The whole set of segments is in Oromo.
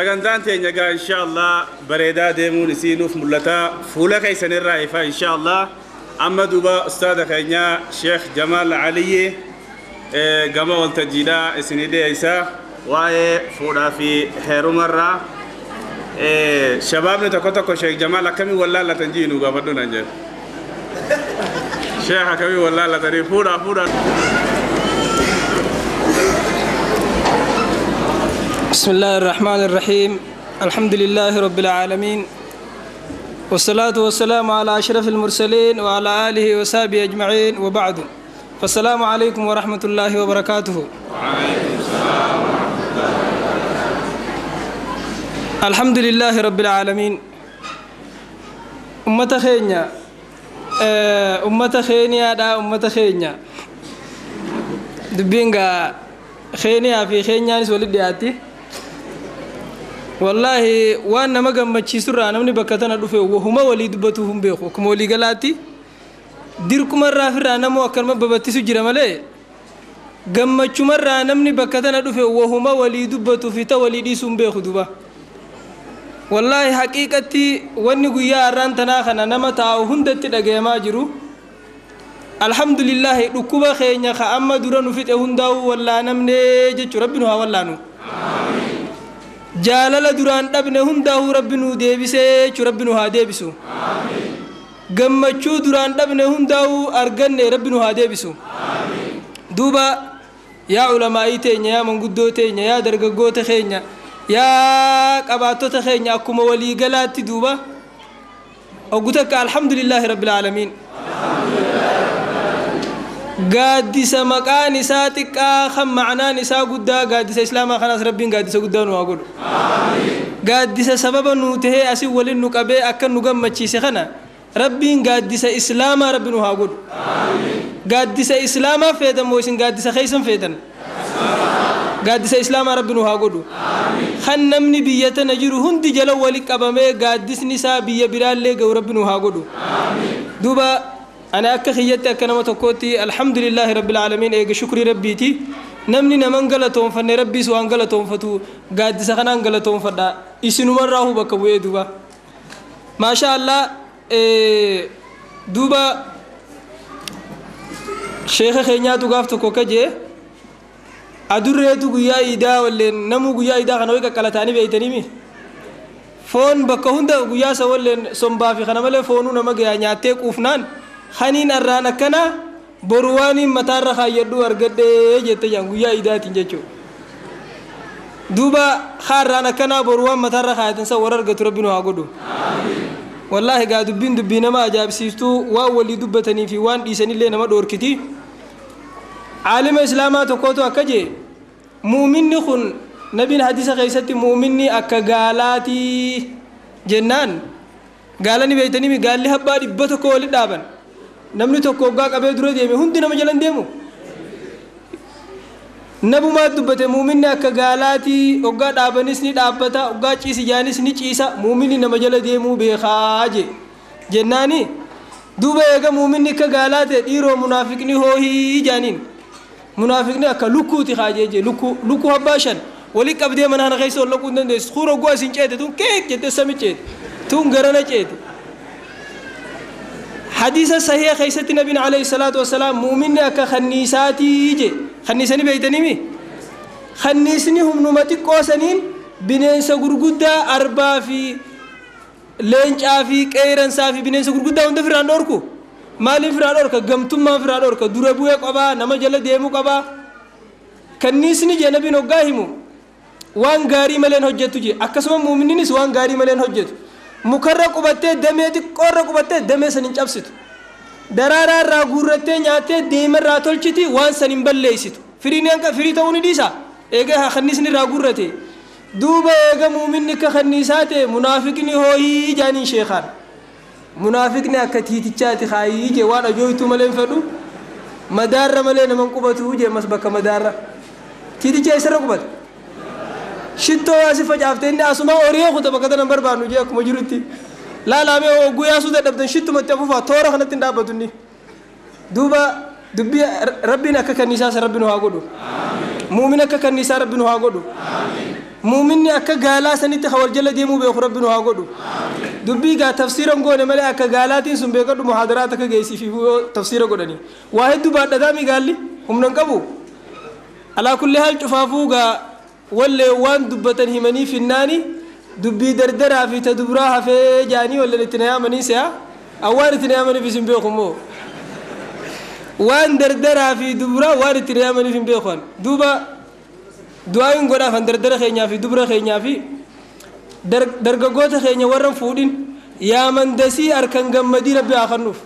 Sagantaan teenya gaa inshaallah bareedaa deemuun isiinuuf mul'ata fuula keessanirraa ifa inshaallah. Amma duuba ustaada keenya Sheekh Jamaal Aliyyi gama waltajjiidhaa isinii dhiyeessa waa'ee fuudhaa fi heerumarraa. Shabaabni tokko tokko Sheekh Jamaal akkamiin wallaallatan jiinu gaafadhu nan jedhu. Sheekh akkamiin wallaallatanii fuudhaa fuudhaa. بسم الله الرحمن الرحيم الحمد لله رب العالمين والصلاة والسلام على أشرف المرسلين وعلى آله وصحبه أجمعين وبعد فالسلام عليكم ورحمة الله وبركاته. وعليكم السلام ورحمة الله. الحمد لله رب العالمين. أمة خينيا أمة خينيا دا أمة خينيا دبينغا خينيا في خينيا نسولد دياتي. والله وانا ما gammachiisu irraa namni bakka tana dhufe wahuma walii dubbatuuf hin beeku. Akkuma walii galaatti dirqumarraa firraa namoo akkanuma babattisu jira malee gammachumarraa namni bakka tana dhufe wahuma walii dubbatuuf ta walii dhiisuu hin beeku duba. Wallaahi haqiiqatti wanni guyyaa har'aan tanaa kana nama taa'u hundatti dhagayamaa jiru. Alhamdulillahi dhukkuba keenya ka amma dura nu fixe hundaa'uu wallaanamnee jechuu rabbi nu haa wallaanu. Jaalala duraan dhabne hundaa'uu rabbi nu deebisee jechuu rabbi nu haa deebisu. Gammachuu duraan dhabne hundaa'uu arganne rabbi nu haa deebisu. Duuba yaa ulamaa'ii teenya, yaa manguddoo teenya, yaa dargaggoota keenya, yaa qabaattota keenya akkuma walii galaatti duuba oggu takka alhamdulillahi rabbil aalamiin. Gaaddisa maqaan isaa xiqqaa kan ma'anaan isaa guddaa gaaddisa islaamaa kanaas rabbiin gaaddisa guddaa nu haa godhu. Gaaddisa sababa nuu tahee asii waliin nu qabee akka nu gammachiise kana rabbiin gaaddisa islaamaa rabbi nu haa godhu. Gaaddisa islaamaa feetan moo isin gaaddisa keessan feetan? Gaaddisa islaamaa rabbi nu haa godhu. Kan namni biyya tana jiru hundi jala wali qabamee gaaddisni isaa biyya biraallee ga'u rabbi nu haa godhu. Duuba أنا أكا خيّتي أكا نما تكوتي الحمد لله رب العالمين إيجا شكري ربيتي نمني نمان غلطون فني ربي سوان غلطون فتو قاد سخنان غلطون فدا إسنو مراهو بكوي دوبا ما شاء الله. دوبا شيخ خينياتو غافتو كوكجي أدوريتو غيا إيدا ولين نمو غيا إيدا خنوي كالتاني بيتنيمي فون بكهوندا غيا سولين سومبا في خنمله فونو نما غيا نياتي كوفنان خنين الران كنا برواني متار خايدو أرجده جت جانغويا إداتين جتشو دوبا خاران كنا بروان متار خايتن سورر قتربينو هاجدو. والله قاعد بين دبينا ما جاب سيستو واولي دبتني في وان ديسني لنا ما دور كتي. عالم إسلام تقوتو أكجي مؤمن خن نبي الحديث غيستي مؤمني أكجالاتي جنان قالني بيتني قال لي هبادي بتكو لدابن namni tokko hoggaa qabee dura deeme hundi nama jalan deemu. Nabumaa dubbate muuminni akka gaalaatii hoggaa dhaabanis ni dhaabbata hoggaa ciisi jaanis ni ciisa muuminni nama jala deemuu beekaa je jennaani duuba eega muuminni akka gaalaa ta'e dhiiroo munaafiqni hoohii jaaniin munaafiqni akka lukkuuti kaajee je lukkuu abbaa shan walii qabdee mana kana keessa ol laquu hin dandeessu kuun hoggaa isin ceete tun keek jettee sami ceete tun garana ceete. حديث صحيح خيست النبي عليه الصلاة والسلام مؤمن أكا خنيساتي جي خنيساني بيتني مي خنيسني هم نمتي قوسنين بننسى غرغدا أربا في لينجا في كيرن سافي بننسى غرغدا وند فران دوركو مالين فران دوركا غمتم ما فران دوركا دربوي قبا نما جل ديمو قبا خنيسني جي نبي نوغاهمو وان غاري ملين حجتو جي أكسما مؤمنينس وان غاري ملين حجتو mukarra qubattee damee xiqqoorra qubattee damee san hin cabsitu. Daraaraa irraa guurrattee nyaattee deemarraa tolchiti waan san hin balleessitu. Firiin firii ta'uu ni dhiisa. Eega kanniisni irraa guurrate. Duuba eega muuminni akka kanniisaa ta'e munaafiqni hooyii jaaniin sheekaan. Munaafiqni akka tiitichaati haayii jee waan ajooytuu malee hin fedhu. Madaarra malee nama hin qubatu jee mas bakka madaarra. Tiiticha eessarra qubata? Shittoo asii facaaftee inni asuma horii kuta bakka tana barbaannu jee akkuma jirutti. Laalamee hogguu yaasuu dadhabdan shittumatti afuufaa toora kanatti hin dhaabbatu inni. Duuba dubbii rabbiin akka kanniisaa rabbi nu haa godhu. Muumin akka kanniisaa rabbi nu haa godhu. Muuminni akka gaalaa sanitti hawal jala deemuu beeku rabbi nu haa godhu. Dubbii gaa tafsiira goone malee akka gaalaatiin sun beekadhu muhaadaraat akka geessiif yoo tafsiira godhani. Waa hedduu baadhataami gaalli humna hin qabu. Alaa kulli haal cufaafuu gaa wallee waan dubbatan himanii finnaani dubbii dardaraa fi ta dubraa hafee jaanii walleen itti na yaamanii se'a. Awwaan itti na yaamaniif isin beeku moo? Waan dardaraa fi dubraa waan itti na yaamaniif hin beeku. Duuba du'aayin godhaafan dardara keenyaa fi dubra keenyaa fi dargaggoota keenya warra fuudhin yaa mandasii harkan gammadii rabbi haa kennuuf.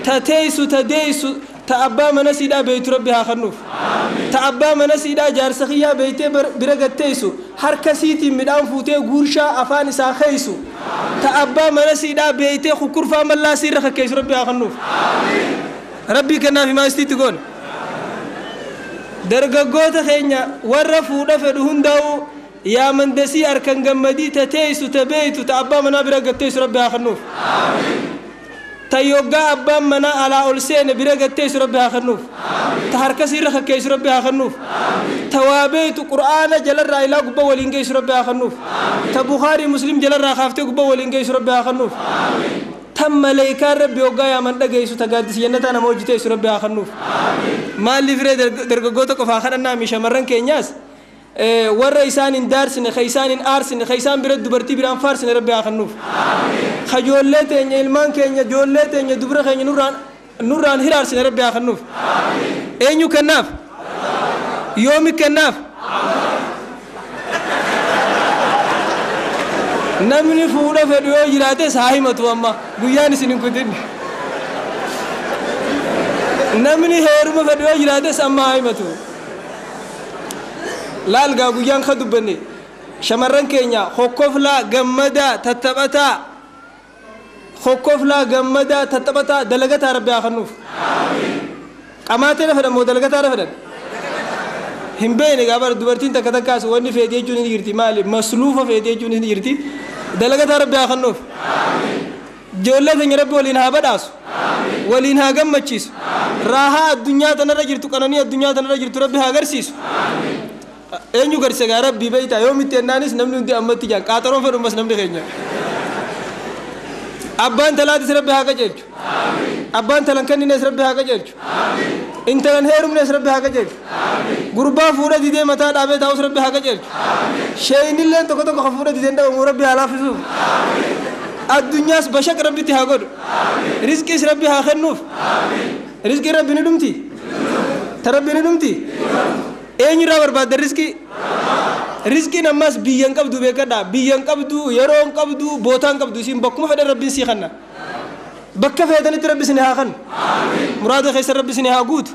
Ta teessu ta deessu ta abbaa mana siidhaa beeytu rabbi haa kennuuf. Ta abbaa mana siidhaa jaarsa kiyyaa beeytee bira gatteessu harka siitiin midhaan fuutee guurshaa afaan isaa keeysu. Ta abbaa mana siidhaa beeytee kukurfaa mallaa siirra kakkeessu rabbi haa kennuuf. Rabbii kennaaf himaa istiitti goone. Dargaggoota keenya warra fuudha fedhu hundaa'u yaa mandasii harkan gammadii ta teessu ta beeytu ta abbaa manaa bira gatteessu rabbi haa kennuuf. Ta yoggaa abbaan manaa alaa ol seene bira gatteessu rabbi haa kennuuf. Ta harka siirra kakkeessu rabbi haa kennuuf. Ta waa beeytu qur'aana jalarraa ilaa gubbaa waliin geessu rabbi haa kennuuf. Ta Bukaarii Muslim jalarraa kaaftee gubbaa waliin geessu rabbi haa kennuuf. Tan maleekaan rabbi hoggaa yaaman dhageessu ta gaaddisa jannataa nama hojjeteessu rabbi haa kennuuf. Maaliif ree dargaggoota qofaa kadhannaa mi shamarran keenyaas warra isaan hin daarsine ka isaan hin aarsine ka isaan bira dubartii biraan faarsine rabbi haa kennuuf. Ka ijoollee teenya ilmaan keenya ijoollee teenya dubra keenya nurraan hiraarsine rabbi haa kennuuf. Eenyu kennaaf? Yoomi kennaaf? Namni fuudha fedhu yoo jiraates haa himatu amma guyyaan isin hin kutin. Namni heeruma fedhu yoo jiraates amma haa himatu. Laal gaa guyyaan ka dubbanne shamarran keenya hokkoflaa gammadaa tattaphataa hokkoflaa gammadaa tattaphataa dalagataa rabbi haa kennuuf. Qamaatee fedhan moo dalagataa fedhan? Hin beekne gaa bara dubartiin takka takkaas wanni feetee jechuun ni jirti maali masluufa feetee jechuun ni jirti dalagataa rabbi haa kennuuf. Ijoollee teenya rabbi waliin haa badhaasu. Waliin haa gammachiisu. Raahaa addunyaa tanarra jirtu qananii addunyaa tanarra jirtu rabbi haa agarsiisu. Eenyu garse gaa rabbii beeytaa yoomitti ennaanis namni hundi ammatti jaan qaaxaroon fedhumas namni keenya. Abbaan talaatis rabbi haa qajeelchu. Abbaan talan kennines rabbi haa qajeelchu. Intalan heerumnes rabbi haa qajeelchu. Gurbaa fuudha didee mataa dhaabee taa'us rabbi haa qajeelchu. Sheeyinilleen tokko tokko ka fuudha dideen dhabamu rabbi haa laaffisuuf. Addunyaas bashaq rabbitti haa godhu. Rizqiis rabbi haa kennuuf. Rizqiin rabbi ni dhumti. Ta rabbi ni dhumti. Eenyurraa barbaadda rizqii? Rizqiin ammas biyya hin qabdu beekadha. Biyya hin qabdu, yeroo hin qabdu, bootaa hin qabdu. Isin bakkuma fedhan rabbiin sii kenna. Bakka feetanitti rabbi isin haa kennu. Muraada keessa rabbi isin haa guutu.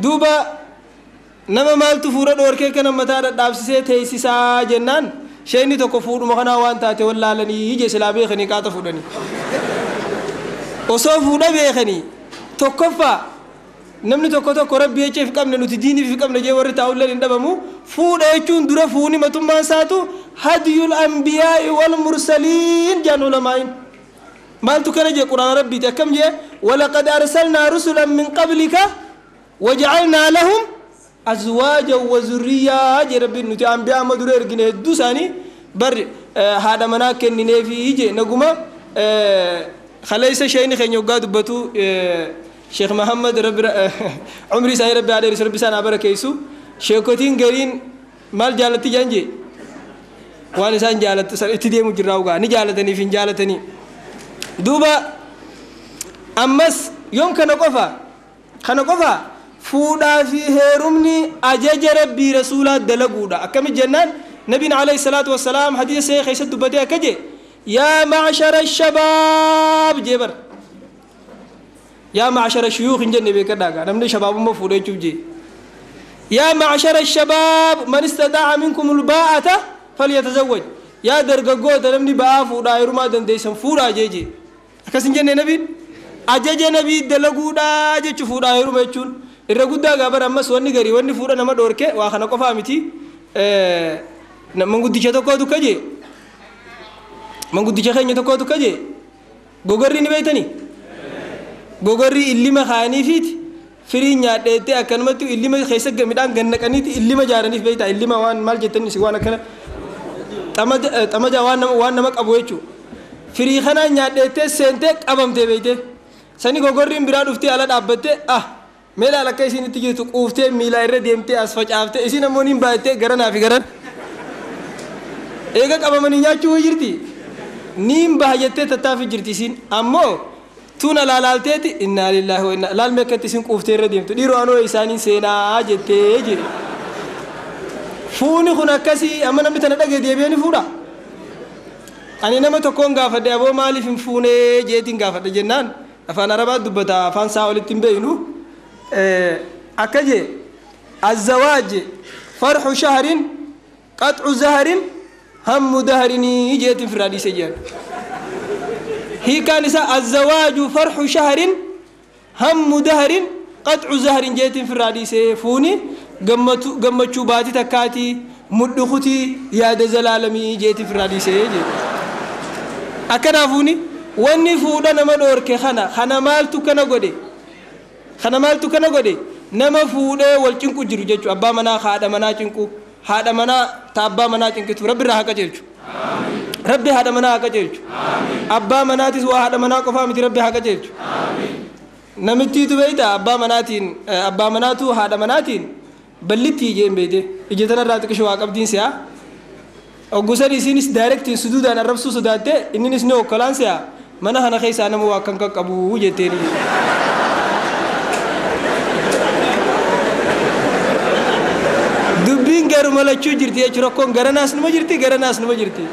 Duuba nama maaltu fuudha dhoorkee kana mataa dhadhaabsisee teessisaa jennaan sheeyni tokko fuudhuma kanaa waan taate wallaalanii ije silaa beekanii qaata fuudhanii. Osoo fuudha beekanii tokkoffaa namni tokko tokko rabbi jecha if qabne nuti diiniif if qabne jee warri taa'ulleen hin dhabamu fuudha jechuun dura fuuni matummaan isaatu hadiyul anbiyaa'i wal mursaliin jaan ulamaa'in. Maaltu kana jee quraana rabbiiti akkam jee walaqad arsalnaa rusulan min qablika wajacalnaa lahum azwaajan wa zurriyyaa jee rabbiin nuti anbiyaa amma dura ergine hedduu isaanii barri haadha manaa kennineefi jee naguma kaleessa sheeyni keenya hoggaa dubbatu Sheekh Muhammad rabbi umrii isaanii rabbi haa dheerisu rabbi isaan haa barakeessu sheekotiin gariin maal jaalatti jaan jee waan isaan jaalattu san itti deemu jirraa ugaa ni jaalataniif hin jaalatanii. Duuba ammas yoom kana qofa fuudhaa fi heerumni ajaja rabbii rasuulaa dalaguudha. Akkami jennaan nabiin alayhi salaatu wassalaam hadiisa sahih keessatti dubbatee akka jee yaa macshara shabaab jee bar yaa macshara shuyuukh hin jenne beekadhaa namni shabaabummaa fuudha jechuuf jee yaa macshara shabaab man istadaa'a minkum ulbaa'ata falyatazawwaj yaa dargaggoota namni ba'aa fuudhaa heerumaa dandeessan fuudhaa jee jee akkas hin jenne nabiin ajaja nabii dalaguudhaa jechu fuudhaa heeruma jechuun irra guddaa gaabar ammas wanni garii wanni fuudha nama dhoorke waa kana qofaa miti manguddicha tokkootu ka jee manguddicha keenya tokkootu ka jee gogorri ni beeytanii gogorri illima kaaniifiiti Firii nyaadheettee akkanumatti illima keessa midhaan gannaqaniiti illima jaaraniif beektaa illima waan maal jettanii waan akkana xamaja waan nama qabu jechuudha. Firii kanaa nyaadheettee seentee qabamtee beeyte sani gogorriin biraa dhuftee ala dhaabbattee ah mee laal akka isiin itti jirtu quuftee miilaa irra deemtee as facaaftee isiin ammoo niin baay'attee garanaa fi garan eega qabamanii nyaachuu jirti niin baha jettee tattaafi jirti isiin ammoo tun alaalaalteeti innaa lillaahi wa innaa laal meekkatti isin quuftee irra deemtu dhiiroo anoo isaaniin seenaa jettee jedhe. Fuuni kun akkasii amma namni tana dhagee deebi'ee ni fuudha. Ani nama tokkoon gaafadhe aboo maaliif hin fuunee jeetiin gaafadhe jennaan afaan arabaa dubbata afaan isaa walitti hin beeynu akka jee azzawaaj farxu shahrin qaxcu zaharin hammu dahrinii jeetiin firraa dhiise jedhan. Hiikaan isaa azzawaaju farxu shahrin hammu dahrin qaxcu zahrin jeetiin firraa dhiise fuuni gammachuu baatii takkaatii mudhukutii yaada zalaalamii jeetiin firraa dhiise jedhe. Akkanaa fuuni wanni fuudha nama dhoorke kana maaltu kana godhe kana maaltu kana godhe nama fuudhee wal cinqu jiru jechuudha abbaa manaa haadha manaa cinqu haadha manaa ta abbaa manaa cinqitu rabbi irraa haa qajeelchu. Rabbi haadha manaa haa qajeelchu. Abbaa manaatis waa haadha manaa qofaa miti rabbi haa qajeelchu. Namittiitu beeyta abbaa manaatiin abbaa manaatu haadha manaatiin ballitti ijeen beeyte ija tanarraa xiqqisho waa qabdiin si'a. Oggusan isiinis daayirektiin suduudhaan arrabsuu sodaatte inninis ni okkolaan si'a mana kana keessaa nama waa kan qaqqabu jetteen. Dubbiin garuma lachuu jirti jechuudha rakkoon garanaas numa jirti garanaas numa jirti.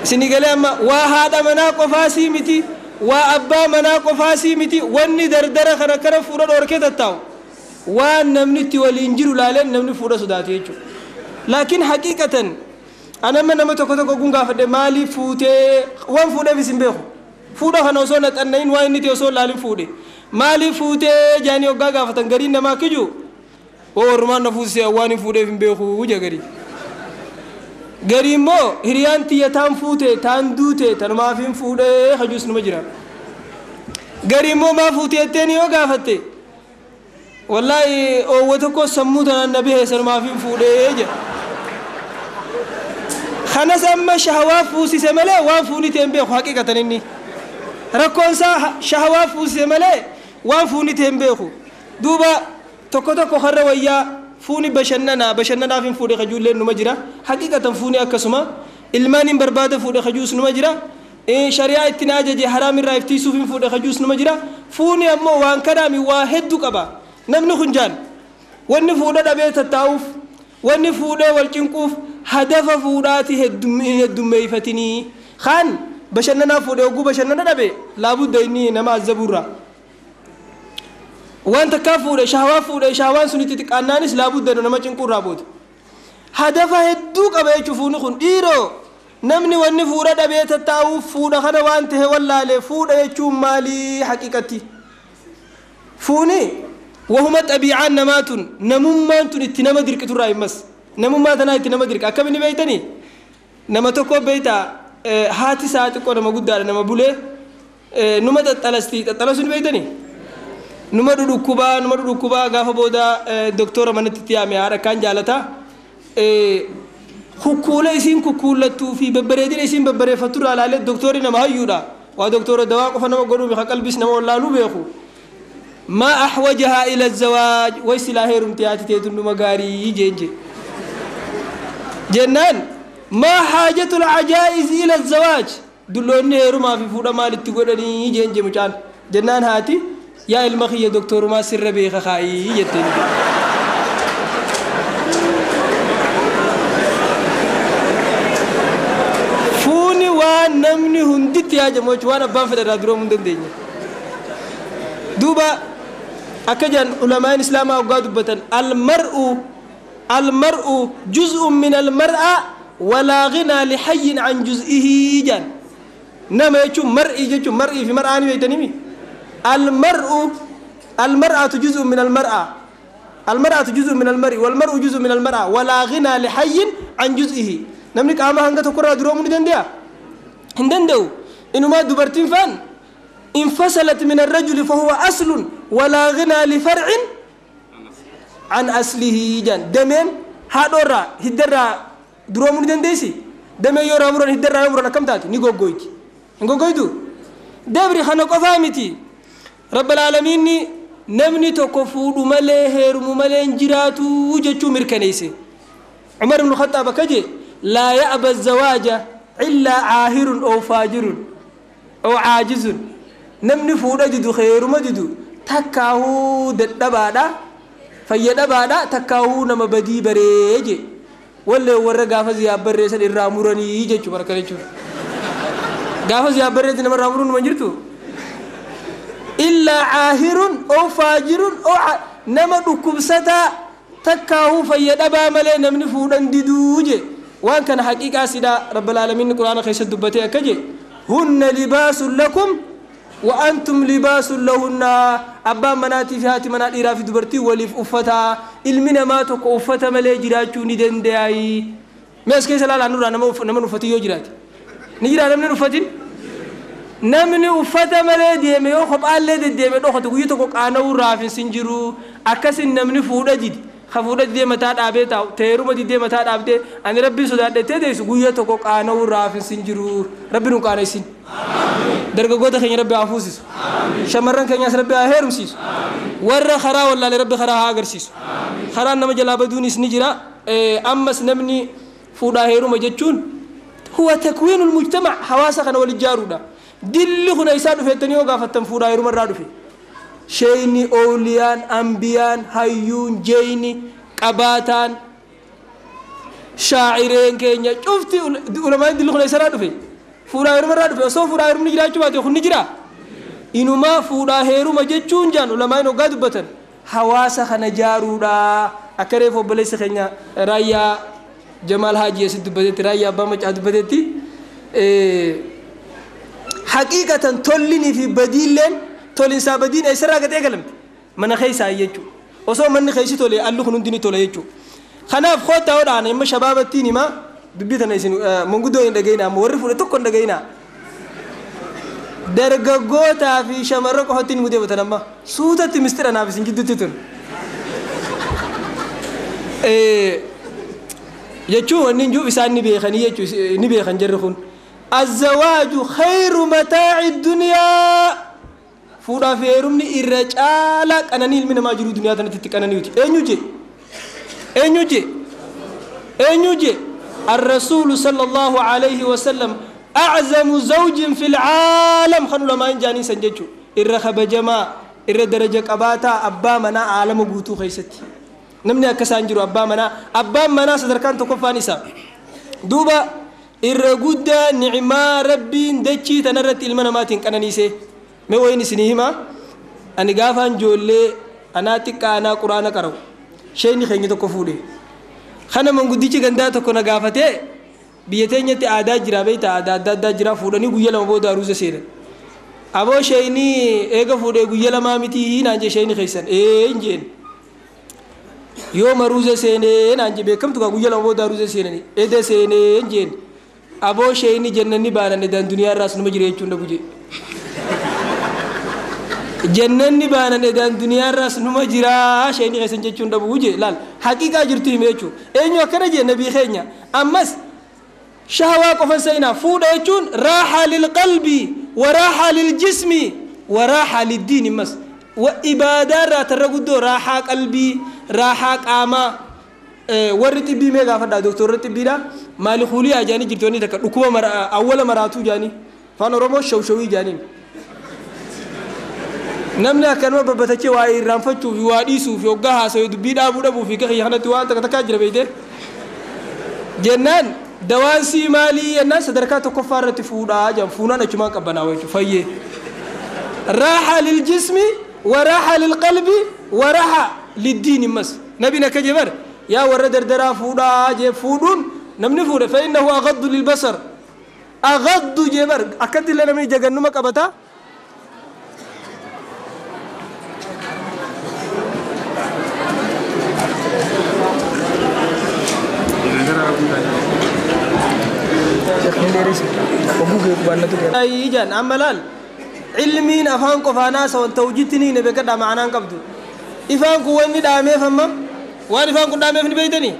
Isinii galee amma waa haadha manaa qofaasii miti waa abbaa manaa qofaasii miti wanni dardara kana kana fuudha dhoorkee tattaa'u waan namni itti waliin jiru laaleen namni fuudha sodaate jechuudha. Laakiin haqiiqatan anamma nama tokko tokko kun gaafadhe maaliif fuutee waan fuudheef isin beeku fuudha kana osoo naxannayin waan inni ta'e osoo laalin fuudhe maaliif fuutee jaanii hoggaa gaafatan gariin namaa kiju warrumaan na fuusisee waan hin fuudheef hin beeku je garii. Garii immoo hiriyaan tiyya taan fuute taan duute tanumaaf hin fuudhee hajuus numa jira. Garii immoo maa fuute jetteen yoo gaafatte wallaahi oowwa tokko sammuu tanaan na bahee sanumaaf hin fuudhee jedha. Kanas amma shahawaa fuusise malee waan fuuni ta'e hin beeku haqiiqatan inni. Rakkoon isaa shahawaa fuusise malee waan fuuni ta'e hin beeku. Duuba tokko tokko har'a wayyaa fuuni bashannanaa bashannanaaf hin fuudhe kajuulleen numa jira. Haqiiqatan fuuni akkasuma ilmaan hin barbaada fuudhe kajuus numa jira. Shari'aa ittiin ajaje haraam irraa iftiisuuf hin fuudhe kajuus numa jira. Fuuni ammoo waan kanaami waa hedduu qaba. Namni kun jaan wanni fuudha dhabee tattaa'uuf wanni fuudhee wal cinquuf hadafa fuudhaati heddummeeyfatinii kaan bashannanaa fuudhee hogguu bashannana dhabe laabudda inni nama azzabuurra waan takkaa fuudhe shahawaa fuudhe shahawaan sun itti xiqqaannaanis laabudda nama cinquurraa booda hadafa hedduu qaba jechuu fuuni kun dhiiroo namni wanni fuudha dhabee tattaa'uuf fuudha kana waan tahe wallaale fuudha jechuun maalii haqiiqatti fuuni wahuma xabiicaan namaatun namummaan tun itti nama dirqiturraa himmas namummaa tanaa itti nama dirqa akkamini beeytanii nama tokko beeyta haati isaa xiqqoo nama guddaadha nama bulee numa xaxxalasti xaxxalasuu ni beeytanii numa dhudhukkubaa gaafa booda doktora manatti itti yaame haadha akkaan jaalata kukkuula isiin kukkuullattuu fi babbareedina isiin babbareeffatturraa laalee doktorri nama hayyuudha waa doktora dawaa qofa nama godhuu ka qalbiis nama wallaaluu beeku ما أحوجها إلى الزواج ويسلا هيرم تياتي تيتن مغاري جنجي جنان ما حاجة العجائز إلى الزواج دلوني هيرم في فودا مال تقولني جنجي مجان جنان هاتي يا المخي دكتور ما سر بيخ خاي يتن فوني وان نمني هندت يا جماعة وانا بان فدرا درو من دندني دوبا أكجن علماء الإسلام أوقات بتن المرء جزء من المرأة ولا غنى لحي عن جزئه جن نما يجو مرئي يجو مرئي في مرأة يتنمي المرأة جزء من المرأة المرأة جزء من المرء والمرء جزء من المرأة ولا غنى لحي عن جزئه نملك أما هنگا تكرر درو من دنديا هندندو إنه ما دبرتين فان انفصلت من الرجل فهو أصل ولا غنى لفرع عن أصله جان دمين هادورا هدرا درومون دنديسي دمين يورا مرون هدرا مرون كم تاتي نيغوغويتي نيغوغويتو دبري خنا قفامتي رب العالمين نمني تكفود ملي هيرم ملي جراتو جچو مركنيسي عمر بن الخطاب كجي لا يأبى الزواج إلا عاهر أو فاجر أو عاجز نمني فودا جدو خير مجدو تكاهو ددبادا فيدبادا تكاهو نما بدي بريجي ولا ورا غافز يا بريسن الرامورني جچو بركلچو غافز يا بريس نما رامورن منجرتو إلا عاهر أو فاجر أو نما دكوبستا تكاهو فيدبا ملي نمني فودن ديدوجي وان كان حقيقة سيدا رب العالمين القرآن خيس دبتي كجي هن لباس لكم وأنتم لباس لهن أبا مناتي في هاتي منات إرافي دبرتي وليف أفتا إلمنا ما تك أفتا ملي جراتشو ندن داي ما اسكي سلالة نورا نما نفتي يو جراتي نجرا نمن نفتين نمني أفتا ملي ديمي يوخب آلي ديمي دوخت ويتوك قانو رافين سنجرو أكسن نمني فودا جدي خفورة دي متى دابي تاو تيرو مدي دي متى دابتي أن ربي سوداد تدي سقوية تكوك أنا وراف سنجرو ربي نقاني سين درجة قوة خير ربي عفوسيس شمرن كنياس ربي أهرم سيس ورا خرا ولا لربي خرا هاجر سيس خرا نما جلاب دوني سنجرا أما سنمني فودا هيرو مجتشون هو تكوين المجتمع حواسة خنا والجارو ده دل خنا يسادو في التنيو قافتن فودا هيرو مرادو في شيني أوليان أنبيان هيون جيني قباتان شاعرين كينيا شفتي علماء دل خنا يسادو في فودا هيرو مرادو في أصلا فودا هيرو نجرا شو باتي خن نجرا إنما فودا هيرو مجتشون جان علماء نقاد بتن حواسة خنا جارو ده أكرف وبليس خنيا رايا جمال حاجي يسد بدت رايا بامج عد بدتي حقيقة تولني في بديلين تولين سابدين أي سرعة تأكلم من خيسا يجو وصو من خيسي تولي الله خنون تولي يجو خنا في خوت تاور أنا إما شباب التيني ما دبيتنا يسين موجودو إن دقينا مورف ولا تكون دقينا درجة قوتا في شمرك حتين مودي بتنما سودة مستر أنا بس إنك دوتي تون يجو النجو إنسان نبي خني يجو نبي خنجرخون الزواج خير متاع الدنيا فورا فيرمني الرجالك أنا نيل من ما جرو الدنيا تنتك أنا نيوتي أنيوجي أنيوجي أنيوجي الرسول صلى الله عليه وسلم أعظم زوج في العالم خنو لما إنجاني سنججو الرخب جماع الردرجة كباتا أبا منا عالم قوتو خيستي نمني أكسانجرو أبا منا أبا منا صدركان تقفاني سا دوبا الرجودة نعمة ربي ندشي تنرت المنا ما تنكنا نيسه ما وين سنيهما أنا قافان جولي أنا تك أنا قرآن كرو شيء نخيني تكفولي خنا من قديش عندها تكون قافته بيتين يت عادة جرا بيت عادة عادة جرا فورني قيلا ما بود عروس سير أبو شيء ني إيجا فوري قيلا ما متي نانجي شيء نخيسن إيه إنجين يوم عروس سيني نانجي بكم تكا قيلا ما بود عروس سيني إيه سيني إنجين أبو شيء ني جنني بانا ندان دنيا راس نمجري يجون نبوجي جنني بانا ندان دنيا راس نمجرا شيء ني خيسن جتون نبوجي لال حقيقة جرتي ميجو إنيو كرجي نبي خينيا أمس شهوة قفن سينا فود يجون راحة للقلب وراحة للجسم وراحة للدين مس وإبادة را ترقدو راحة قلبي راحة قاما ورتي بي ميغا فدا دكتور رتي بي دا مالي خولي جاني جرتوني تك دكوما مر اول مراتو جاني فان رومو شوشوي جاني نمنا كانوا ببتكي واي رانفتو في واديسو في وغا سو دبي دابو دبو في كخي خنتي وان تك تكاجر بيته جنان دوانسي مالي الناس دركات كفارة فودا جم فونا نجما قبنا وجه فيه راحة للجسم وراحة للقلب وراحة للدين مس نبينا كجبر يا وردر درا فودا جي فودون نمني فودا فإنه أغض للبصر أغض جبر أكد لنا من جنما قبتا أي جان أملال Ilmiin afaan qofaanaa sawan ta'ujitti ni beekadha ma'anaan qabdu. Ifaan kun wanni dhaameef amma waan ifaan kun dhaameef ni beeytanii?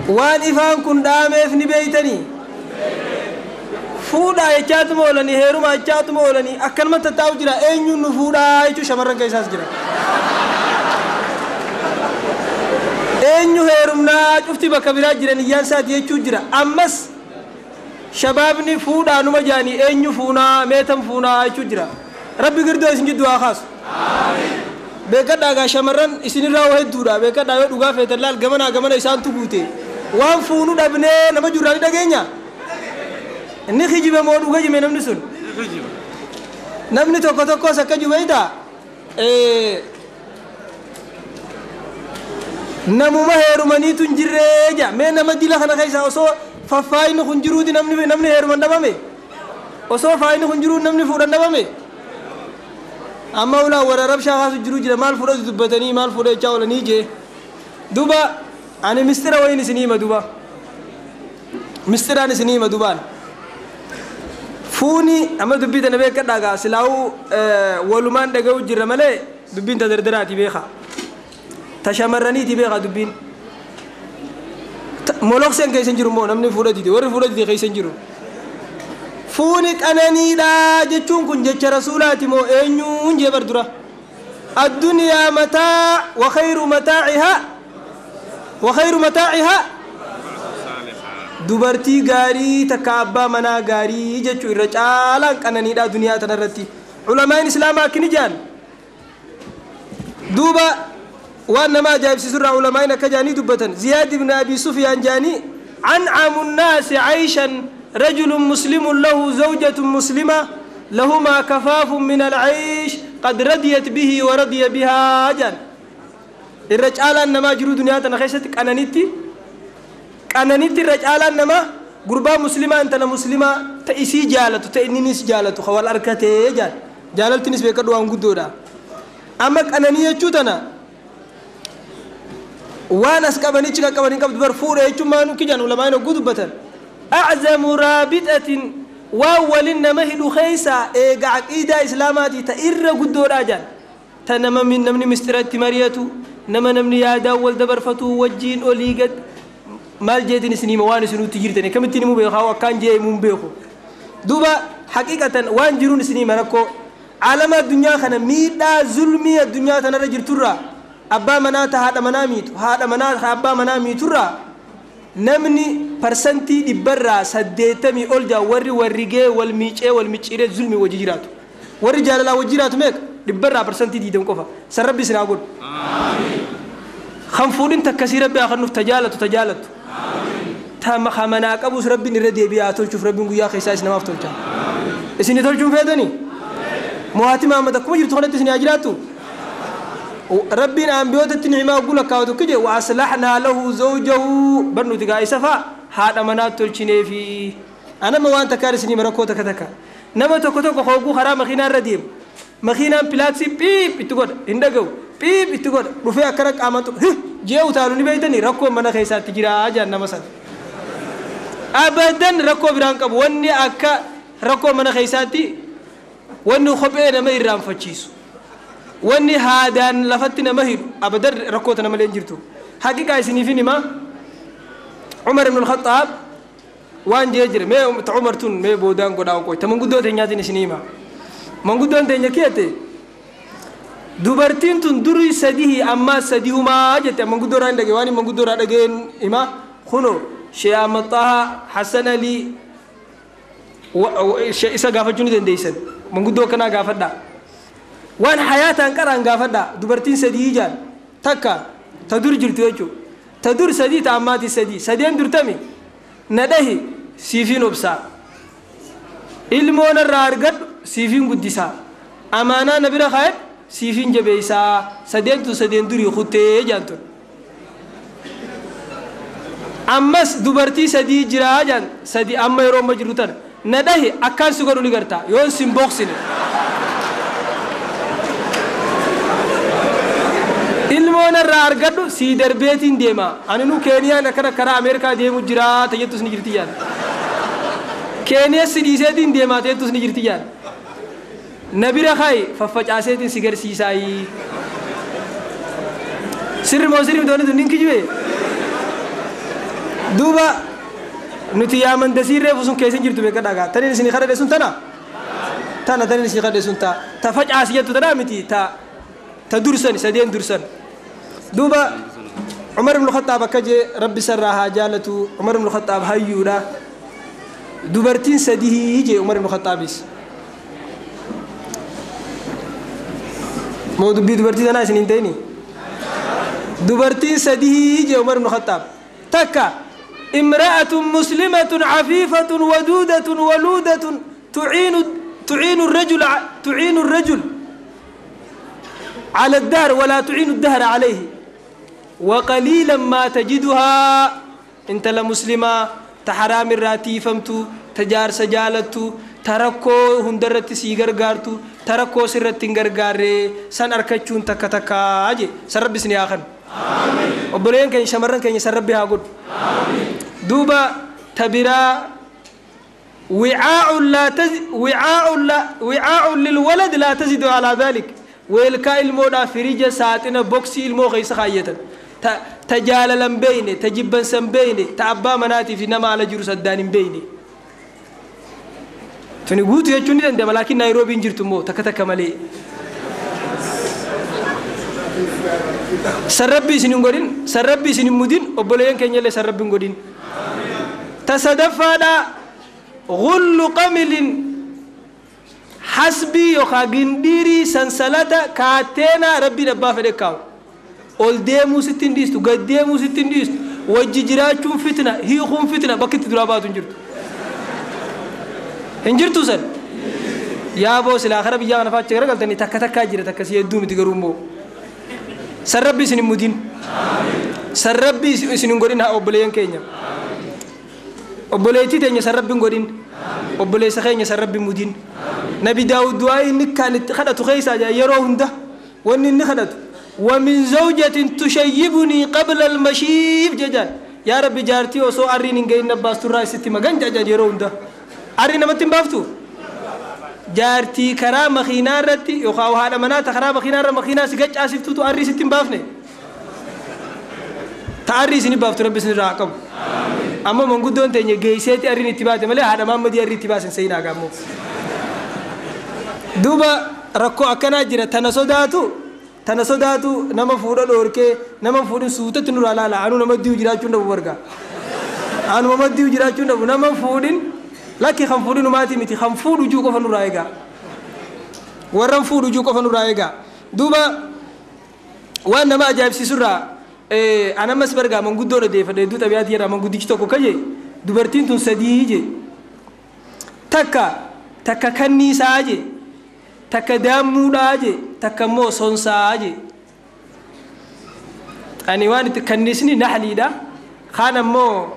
Waan ifaan kun dhaameef ni beeytanii? Fuudhaa jechaatuma oolanii heeruma jechaatuma oolanii akkanuma tattaa'u jira eenyuun nu fuudhaa jechuu shamarran keessaas jira. Eenyu heerumnaa cufti bakka biraa jiran iyyaan isaati jechuu jira. Ammas shabaabni fuudhaa numa jaanii eenyu fuunaa meetan fuunaa jechuu jira. Rabbi girdoo isin jidduu haa kaasu. Beekadhaa gaa shamarran isinirraa waa hedduudha. Beekadhaa yoo dhugaa feetan laal gamanaa gamana isaantu guute. Waan fuunu dhabnee nama jirraa ni dhageenya. Inni kijibe moo dhuga jime namni sun? Namni tokko tokkos akka jubeeyta namuma heerumaniitu hin jirree ja mee nama dila kana keessa osoo faffaayni kun jiruuti namni heeruman dhabame osoo faayni kun jiruu namni fuudhan dhabame amma ulaa warra rabshaa kaasu jiruu jira maal fuudhatu dubbatanii maal fuudha jechaa oolanii jee duba ani mistira wayin isinii hima duba mistiraan isinii hima dubaan fuuni amma dubbii tana beekadhaa gaa silaa'uu walumaan dhaga'u jirra malee dubbiin ta dardaraati beekaa ta shamarraniiti beekaa dubbiin molokseen keessa hin jiru immoo namni fuudha dide warri fuudha dide keessa hin jiru fuuni qananiidha jechuun kun jecha rasuulaati moo eenyuun jee bar dura addunyaa mataa wa khayru mataacihaa wa khayru mataacihaa dubartii gaarii takka abbaa manaa gaarii jechuu irra caalaan qananiidha duniyaa tanarratti culamaan islaamaa akkini jaan duuba waan nama ajaa'ibsiisurraa culamaan akka jaanii dubbatan Ziyaad ibn Abi Sufyaan jaanii ancamu nnaasi cayshan rajulun muslimun lahu zawjatun muslima lahumaa kafaafun min alcaysh qad radiyat bihi wa radiya bihaa jaan irra caalaan namaa jiruu duniyaa tana keessatti qananitti irra caalaan nama gurbaa muslimaa intala muslimaa ta isii jaalatu ta inninis jaalatu ka wal arkatee jaal jaalaltinis beekadhu waan guddoodha amma qananii jechuu tana waan as qabanichi qaqqabanii qabdu bar fuudha jechuun maanu kijaan ulamaan hogguu dubbatan aczamu raabixatin waan walin nama hidhu keeysaa eega caqiidaa islaamaatii ta irra guddoodha jaan ta nama namni mistiratti mari'atu nama namni yaadaan wal dabarfatu wajjiin olii gad maal jeetin isinii waan isinutti jirtani kamittiin himuu beekaa akkaan jee himuu hin beeku duuba haqiiqatan waan jiruun isinii rakkoo alama addunyaa kana miidhaa zulmii addunyaa tanarra jirturraa abbaa manaa ta haadha manaa miitu haadha manaa ta abbaa manaa miiturraa namni 80% ol jaa warri warrigee wal miicee wal micciiree zulmii wajji jiraatu warri jaalalaa wajji jiraatu meeqa 20% qofa san rabbi isin haa godhu kan fuudhin takkasii rabbi haa kennuuf tajaalatu tajaalatu ta manaa qabus rabbiin irra deebi'ee haa tolchuuf rabbiin guyyaa keessaa isin namaaf tolcha isin tolchuun feetanii mo'aati Mahammad akkuma jirtu kanatti isin haa jiraattu rabbiin ambiyootatti ni'imaa hogguu lakkaawatu kije wa aslahnaa lahu zawjahu bar nuti gaa isa fa'a haadha manaa tolchineefi anama waan takkaan isinii rakkoo takka takka nama tokko tokko hogguu karaa makiinaa irra deemu makiinaan pilaaksii piip itti godha hin dhaga'u piip itti godha dhufee akkana qaamaan tuqu jee utaalu ni beeytanii rakkoo mana keessaatti jira jaan nama sana abadan rakkoo biraan qabu wanni akka rakkoo mana keessaatti wanni kophee nama irraanfachiisu wanni haadaan lafatti nama hidhu abadan rakkoo tana malee hin jirtu haqiqaa isiniifin hima Umar ibn al-Khattaab waan jee jira mee ta Umar tun mee boodaan godhaa qoy ta manguddoo teenyaatiin isinii hima manguddoon teenya kiyate dubartiin tun durii sadihii ammaa sadihumaa jette manguddoo irraa hin dhagee waan manguddoo irraa dhageen hima kuno Sheekh Ahmad Taha Hassan Ali isa gaafachuu ni dandeessan manguddoo akkanaa gaafadhaa waan hayaataan qaraan gaafadhaa dubartiin sadii jaan takka ta dur jirtu jechuu ta dur sadii ta ammaati sadii sadeen durtami na dhahi siifiin obsaa ilmoon irraa argadhu siifiin guddisaa amaanaa na bira kaayadhu siifiin jabeeysaa sadeen tun sadeen durii kuttee jaan tun ammas dubartii sadii jiraa jaan sadii amma yeroo amma jiru tana na dhahi akkaan si godhu ni gartaa yoon sin booksine ilmoon irraa argadhu sii darbeetiin deema ani nu Keeniyaan akkana karaa Ameerikaa deemu jiraa tajettus ni jirti jaan Keeniyaa si dhiiseetiin deemaa teettus ni jirti jaan. Na bira kaayi faffacaaseetiin si garsiisaayi. Sirri moo sirri miti tun kijibee? Duuba nuti yaaman dasiin reefu sun keessa hin jirtu beeka dhagaa. Taniin isin kadhadhe sun tana? Tana taniin isin kadhadhe sun ta ta facaasi jettu tanaa miti ta ta dursan sadeen dursan. Duuba Umar ibn Khattaab akka jee rabbi sarraa haa jaalatu. Umar ibn Khattaab hayyuudha. Dubartiin sadii jee Umar ibn Khattaabis. Moo dubbii dubartii tanaa isin hin ta'ini? Dubartiin sadii jee Umar ibn Khattaab. Takka امرأة مسلمة عفيفة ودودة ولودة تعين الرجل على الدهر ولا تعين الدهر عليه وقليلا ما تجدها. انت لمسلمة تحرام الراتي فمتو تجار سجالتو تركو هندرت سيغرغارتو تركو سرت غرغاري سن اركچون تك تكا اجي سرب سن ياخن. آمين. وبلين كان شمرن كان سرب ها غد. آمين. دوبا تبرا وعاء لا تز وعاء لا وعاء للولد لا تزيد على ذلك. ويلكا المودا فريجة ساعتنا بوكسي المو غيس خايتا تجاللا بيني تجبا سن بيني تعبا مناتي في نما على جروس الدان بيني توني غوتو يچوني دندم لكن نيروبي نجرتو مو تك تك مالي سربي سنين غودين سربي سنين مودين اوبلين كنيله سربي غودين تصدفادا غل قمل حسبي يخاغنديري سنسلتا كاتينا ربي دبا فدكاو ol deemuu sitti hin dhiistu gad deemuu sitti hin dhiistu wajji jiraachuun fitna hiikuun fitna bakki itti duraa baatu hin jirtu hin jirtu san yaaboo silaa kara biyyaa kana faacha garagaltanii takka takkaa jira takka si hedduu miti garuu immoo san rabbi isin hin mudin san rabbi isin hin godhin haa obboleeyyan keenya obboleettii teenya san rabbi hin godhin obboleessa keenya san rabbi hin mudin. Nabi Daawud du'aa inni kan itti kadhatu keessaa yeroo hunda wanni inni kadhatu ومن زوجة تشيبني قبل المشيب ججان يا ربي جارتي وسو أرين إن نباس تراي ستي مغان ججان يرون ده أرين ما تنبافتو جارتي كرام خينارتي يخاو هذا منات خراب خينار مخينا سجج آسف تو أري ستي بافني تأري سني بافتو ربي سني راقب أما من قدون تني جيسيتي أرين اتباعته ملي هذا ما مدي أري اتباع سينا قامو دوبا ركو أكنا جرا تنسوداتو تنسوداتو نما فورا دوركي نما فورا سوتة نور على لا أنو نما ديو جراچون دبو بركا أنو نما ديو جراچون دبو نما فورين لكن خم فورين ماتي متي خم فورو جو كفن رايغا ورم فورو جو كفن رايغا دوبا وأنا ما جايب سيسرا أنا مس بركا من قدورة دي فدي دو تبيات يرا من قديش توكو كجي دوبرتين تون سديجي تكا تكا كني ساجي takka daammuudhaa je takka immoo sonsaa je ani waan itti kanniisni naxliidha kaan ammoo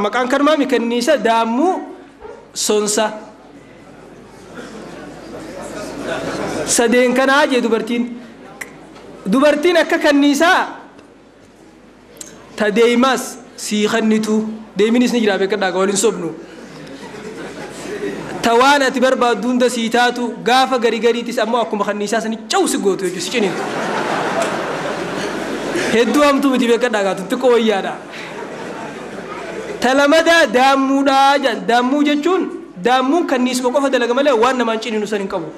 maqaan kanumaami kanniisa daammuu sonsa sadeen kanaa je dubartiin dubartiin akka kanniisaa ta deeymaas sii kannitu deeminis ni jira beekadhaa waliin sobnu tawaan ati barbaaddu hunda sii taatu gaafa garii gariitis ammoo akkuma kanniisaa sani caw si gootu jechuudha si ciniintu. Hedduu hamtuu miti beekadhaa gaatu xiqqoo wayyaadha. Talamadaa daammuudhaa jedhan daammuu jechuun daammuun kanniisuma qofa dalaga malee waan namaan ciniinu san hin qabu.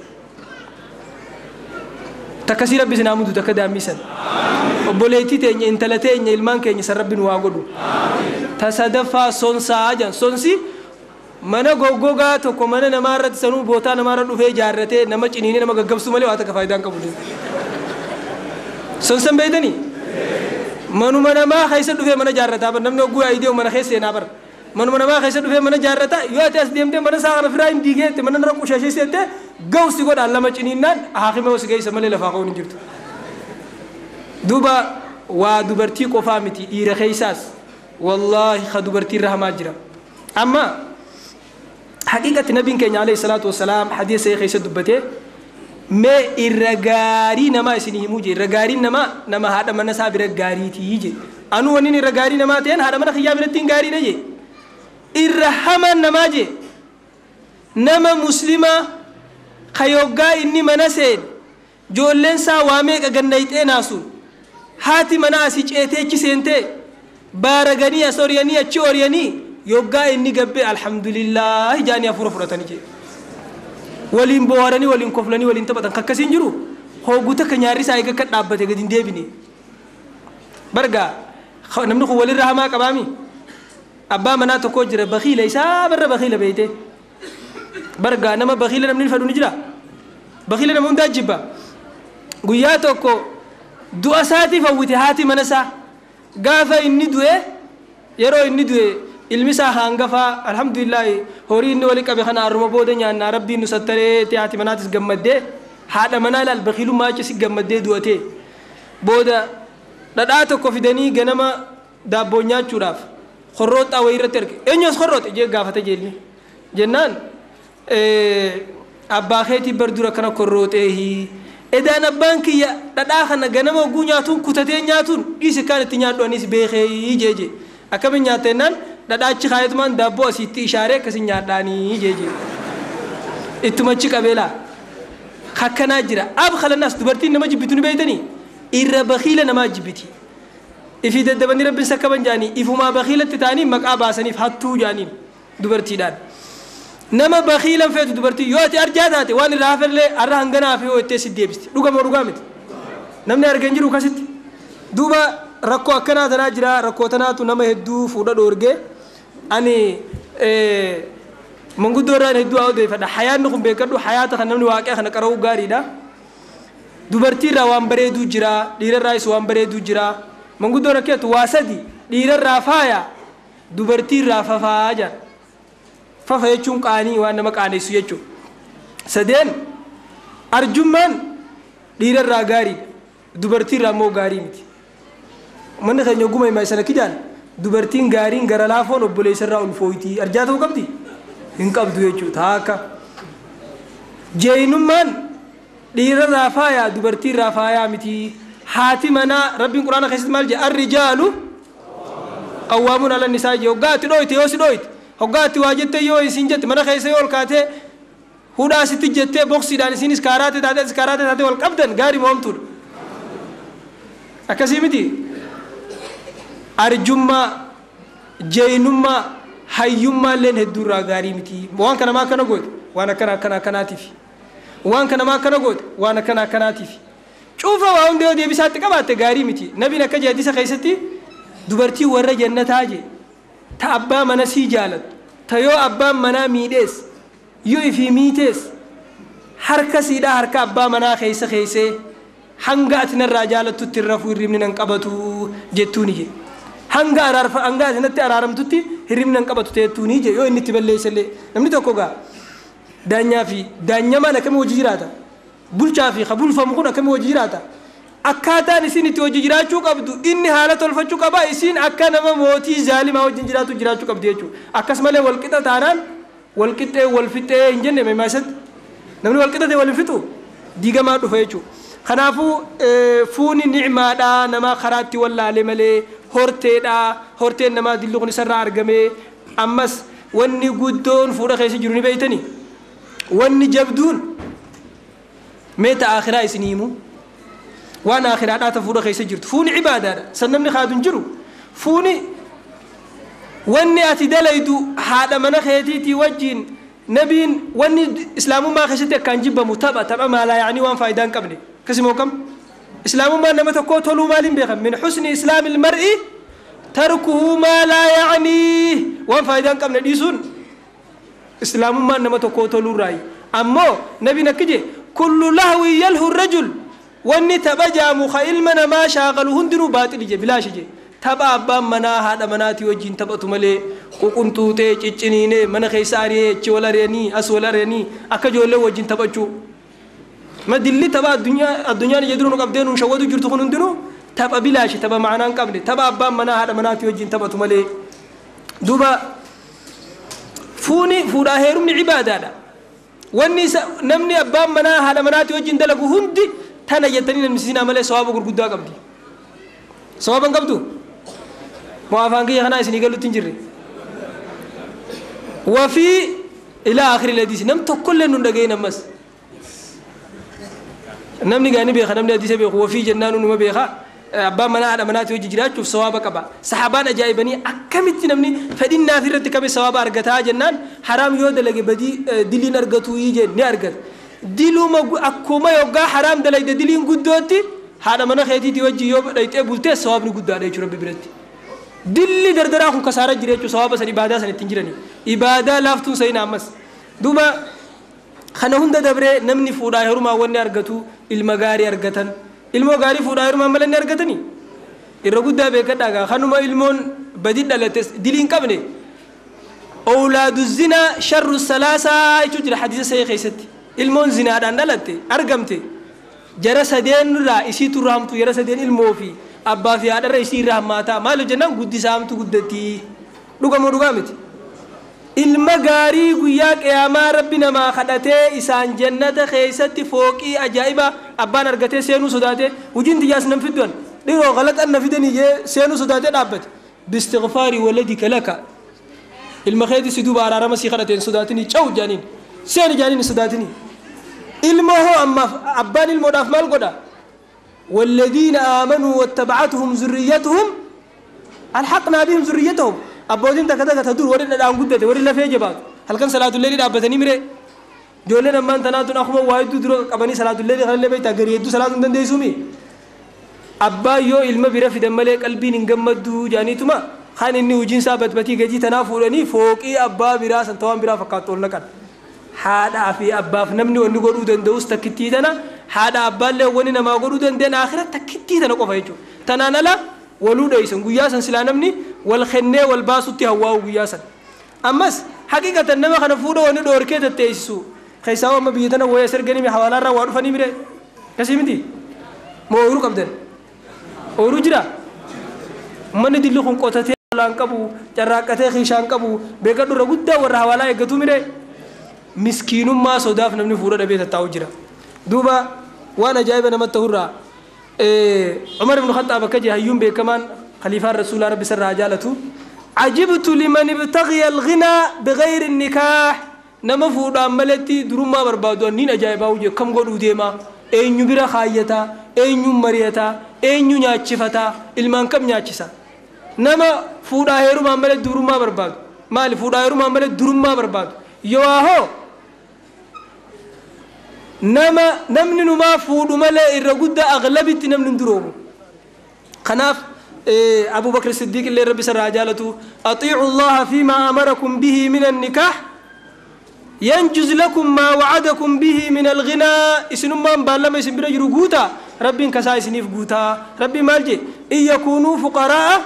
Takkasii rabbi isin haa mudu takka daammisan. Obboleettii teenya intala teenya ilmaan keenya san rabbi nu haa godhu. Tasadaffaa sonsaa jedhan sonsi mana goggogaa tokko mana namaa irratti sanuu bootaa namaarra dhufee ijaarratee nama ciniinee nama gaggabsuu malee waa takka faayidaan qabu. Sonsan beeytanii? Manuma namaa keessa dhufee mana ijaarrataa bar namni hogguu yaa'ii deemu mana keessa seenaa bar. Manuma namaa keessa dhufee mana ijaarrataa yoo ati as deemtee mana isaa kana firaa hin diigeette mana irra qushaashee seettee ga'u si godhaan lama ciniinnaan haakima si geessa malee lafaa ka'uun hin jirtu. Duuba waa dubartii qofaa miti dhiira keessaas wallaahi ka dubartii irra hamaa jira. Amma حقيقة نبي كان عليه الصلاة والسلام حديث شيخ دبته ما الرجاري نما سنيه موجي الرجاري نما نما هذا من ساب الرجاري تيجي أنو ونين الرجاري نما تين هذا من خيام التين جاري نجي Irra hamaan namaa jee nama muslimaa ka yoggaa inni mana seene joolleen isaa waa meeqa gannayxee naasuun haati mana asii ceetee achi seentee baaraganii as oriyanii achi oriyanii yoggaa inni gabbee alhamdulillaahi jaanii hafuura fudhatanii jee waliin bohaaranii waliin koflanii waliin taphatan kakkasiin jiru hoogu takka nyaarri isaa eega akka dhaabbate gadi hin deebine bargaa namni kun walirra hamaa qabaami abbaa manaa tokko jira bakiila isaa barra bakiila beeyte bargaa nama bakiila namni fedhu ni jira bakiila nama hundaa jibba guyyaa tokko du'a isaatiif hawwite haati mana isaa gaafa inni du'e yeroo inni du'e ilmi isaa hangafaa alhamdulillaahi horii inni wali qabe kana arruma booda nyaannaa rabbiin nu sattaree haati manaatis gammaddee haadha manaa ilaal bakiilummaa achi si gammaddee du'atee booda dhadhaa tokko fidanii ganama daabboo nyaachuudhaaf horrooxaa wayii irratti erge eenyu as horrooxe jee gaafate jeelni jennaan abbaa keetii bar dura kana korrooxeehi edaan abbaan kiyya dhadhaa kana ganama oguu nyaatuun kutatee nyaatuun dhiisi kaan itti nyaadhu anis beekee jeeje akkamiin nyaatte jennaan dhadhaa achi kaayetumaan daabboo asitti ishaaree akkasin nyaadhaanii jeeje ittumachi qabeelaa akkanaa jira ab khalannaas dubartiin nama jibbitu ni beeytanii irra bakiila namaa jibbiti ifii daddabanii rabbiin sakkaban jaanii ifumaa bakiilatti ta'anii maqaa baasaniif hattuu jaaniin dubartiidhaan nama bakiilan feetu dubartii yoo ati arjaa taate waan irraa hafellee arra hangana hafe yoo ittee si deebisti dhugamoo dhugaa miti namni argan jiru kasitti duuba rakkoo akkanaa tanaa jira rakkoo tanaatu nama hedduu fuudha dhoorgee ani manguddoo irraan hedduu haa odeeffadha hayaanni kun beekadhu hayaata kan namni waaqee kana qara'uu gaariidha dubartii irraa waan bareeduu jira dhiirarraayis waan bareeduu jira manguddoo rakkeetu waa sadi dhiirarraa faaya dubartii irraa fafaa jira fafa jechuun qaanii waan nama qaanessu jechuudha sadeen arjummaan dhiirarraa gaariidha dubartii irraa immoo gaarii miti manni keenya oguma himaa sana kijaan dubartiin gaariin gara laafoon obboleessarraa ulfooyti arjaa ta'uu qabdi hin qabdu jechuudha taakka jeenummaan dhiirarraa faayaa dubartiirraa faayaa miti haati manaa rabbiin quraana keessatti maal jedha arrijaalu qawwaamuun ala nisaa jee hoggaa ati dhooyte yoo si dhooyte hoggaa ati waa jette yoo isin jette mana keessa yoo ol kaatee hudhaa sitti jettee boksiidhaan isinis kaaraate taate atis kaaraate taate wal qabdan gaarii moomtuudha akkasii miti arjummaa jeenummaa hayyummaa illeen hedduurraa gaarii miti waan kana maa akkana goote waan akkana akkana akkanaatiif waan kana maa akkana goote waan akkana akkanaatiif cuufa waa hundi yoo deebisaatti qabaatte gaarii miti nabiin akka hadiisa keessatti dubartii warra jannataa jee ta abbaa mana sii jaalattu ta yoo abbaan manaa miidhees yoo ifii miitees harka siidhaa harka abbaa manaa keessa keessee hanga ati narraa jaalattutti hin rafuu hirribni nan qabatu jettuuni jee hanga araarfa hanga ati natti araaramtutti hirribni nan qabatu jettuuni jee yoo inni itti balleessellee namni tokko gaa daanyaa fi daanyamaan akkamii hojii jiraata bulchaa fi ka bulfamu kun akkamii hojii jiraata akkaataan isin itti hojii jiraachuu qabdu inni haala tolfachuu qaba isin akka nama mootii zaalimaa wajjin jiraatu jiraachuu qabdi jechuudha akkasumallee walqixa taanaan walqixxee wal fixee hin jenne meemaasatti namni walqixxate wal hin fixu diigamaa dhufa jechuudha kanaafuu fuuni nicmaadhaa nama karaatti wallaale malee horteedhaa horteen namaa dilli kun isarraa argame ammas wanni guddoon fuudha keessa jiru ni beeytanii wanni jabduun meeta akhiraa isinii himu waan akhiraadhaa ta fuudha keessa jirtu fuuni cibaadaadha san namni kaadu hin jiru fuuni wanni ati dalaydu haadha mana keetiitii wajjiin nabiin wanni islaamummaa keessatti akkaan jibbamu tapha tapha maalaa yaanii waan faayidaa hin qabne akkasimoo kam islaamummaan nama tokkoo toluu maaliin beekan min xusni islaami ilmar'i tarkuhu maa laa yacnii waan faayidaa hin qabne dhiisuun islaamummaan nama tokkoo toluurraayi ammoo nabiin akki jee kullu lahwi yalhu rajul wanni tapha jaamu ka ilma namaa shaaqalu hundinuu baaxili je bilaashi je tapha abbaan manaa haadha manaatii wajjin taphatu malee ququntuutee cicciniinee mana keessa ari'ee achi wal ari'anii as wal ari'anii akka ijoollee wajjin taphachuu ma dilli tapha addunyaan ija duruu nu qabdee nuun shawwatu jirtu kun hundinuu tapha bilaashi tapha ma'anaa hin qabne tapha abbaan manaa haadha manaatii wajjin taphatu malee duuba fuuni fuudhaa heerumni cibaadaadha wanni namni abbaan manaa haadha manaatii wajjin dalagu hundi tana jettanii namni siinaa malee sawaaba gurguddaa qabdi sawaaba hin qabdu moo afaan kiyya kanaa isinii galutti hin jirre وفي إلى آخر الحديث نم تقول لنا ندعين مس نمني جاني بيخ نمني حديث بيخ وفي جنان نما بيخ أبا منا على منات وجه جرات شوف صوابك أبا صحابان أجايبني أكملت نمني فدين نافرة تكمل صواب أرجتها جنان حرام يود لقي بدي دلين أرجتو يجي نأرجت دلو ما أكوما يوقع حرام دلائي دلين قدوتي هذا منا خيتي توجه يوم رأيت أبولته صواب نقود عليه شو ربي برتي دلي دردرا خون كسارة جريت شو صواب سني إبادة سني تنجرني إبادة لافتون سينا مس دوما خنهون دبره نمني فورا هرما وني أرجتو المجاري أرجتن المجاري فورا هرما ملني أرجتني الرجود ده بكتاعا خنوما المون بديل دلتس دلين كابني أولاد الزنا شر الثلاثة يشوف الحديث سيء خيستي المون زنا دلتي أرجمتي جرى سدين را إسي ترامتو جرى سدين الموفي أبا في هذا رئيسي رحمتا مالو جنان قدي سامتو قدتي دوكا مو دوكا متي المغاري قياك يا ما ربنا ما خدته إسان جنة خيستي فوقي أجائبا أبا نرغتي سينو سوداتي وجين تجاس نمفدون ديرو غلط أن نفدني جي سينو سوداتي دابت باستغفار ولدك لك المخيدي سدوب على رمسي خدتين سوداتني تشو جانين سين جانين سوداتني ilmo هو أما أبان المضاف مال قدا والذين آمنوا واتبعتهم ذريتهم الحقنا بهم ذريتهم أبودين تكذا تدور ورد الآن قدته ورد لا في جبات هل كان صلاة الليل أبتني مري جولنا ما أنت ناتون أخوه واحد تدور أبني صلاة الليل خلي بيت أجري يدو صلاة دندي سومي أبا يو علم بيرفي دملك قلبي نجمد جاني تما خان إني وجين سابت بتي جدي تنافرني فوق إيه أبا براس أنتوان برا فقط لك haadhaa fi abbaaf namni wanni godhuu danda'us takkittii tana haadha abbaallee wanni namaa godhuu danda'an akhira takkittii tana qofa jechuudha. Tanaan ala waluu dheeysan guyyaa san silaa namni wal kennee wal baasutti hawwaa'u guyyaa san. Ammas haqiqatan nama kana fuudha wanni dhoorkee tatteessisu keessaa amma biyya tana wayya sirganii hawaalaarraa waa dhufanii mire kasii miti moo ooyiruu qabdan ooyiruu jira uummanni dilli kun qotatee laan qabu carraaqqatee kiishaan qabu beekadhu irra guddaa warra hawaalaa eeggatu mire. Miskiinummaa sodaaf namni fuudha dhabee tattaa'u jira duuba waan ajaa'iba namatti ta'urraa Umar ibn Khattaab akka jee hayyuun beekamaan khaliifaan rasuulaa rabbi sirraa jaalatu ajibtu liman ibtaghiya alghinaa bighayri nikaah nama fuudhaan maletti durummaa barbaadu anniin ajaa'ibaa hojii akkam godhuu deema eenyu bira kaayyataa eenyu mari'ataa eenyu nyaachifataa ilmaan kam nyaachisa nama fuudhaa heerumaan malee durummaa barbaadu maali fuudhaa heerumaan malee durummaa barbaadu yoo ahoo nama namni numaa fuudhu malee irra guddaa aglabitti namni hin duroomu kanaaf Abu Bakr Siddiq illee rabbi sarraa jaalatu atiicu allaha fiimaa amarakum bihi min annikah yanjuz lakum maa wacadakum bihi min alghinaa isinummaan baallama isin bira jiru guutaa rabbiin kasaa isiniif guutaa rabbiin maal jee in yakuunuu fuqaraa'a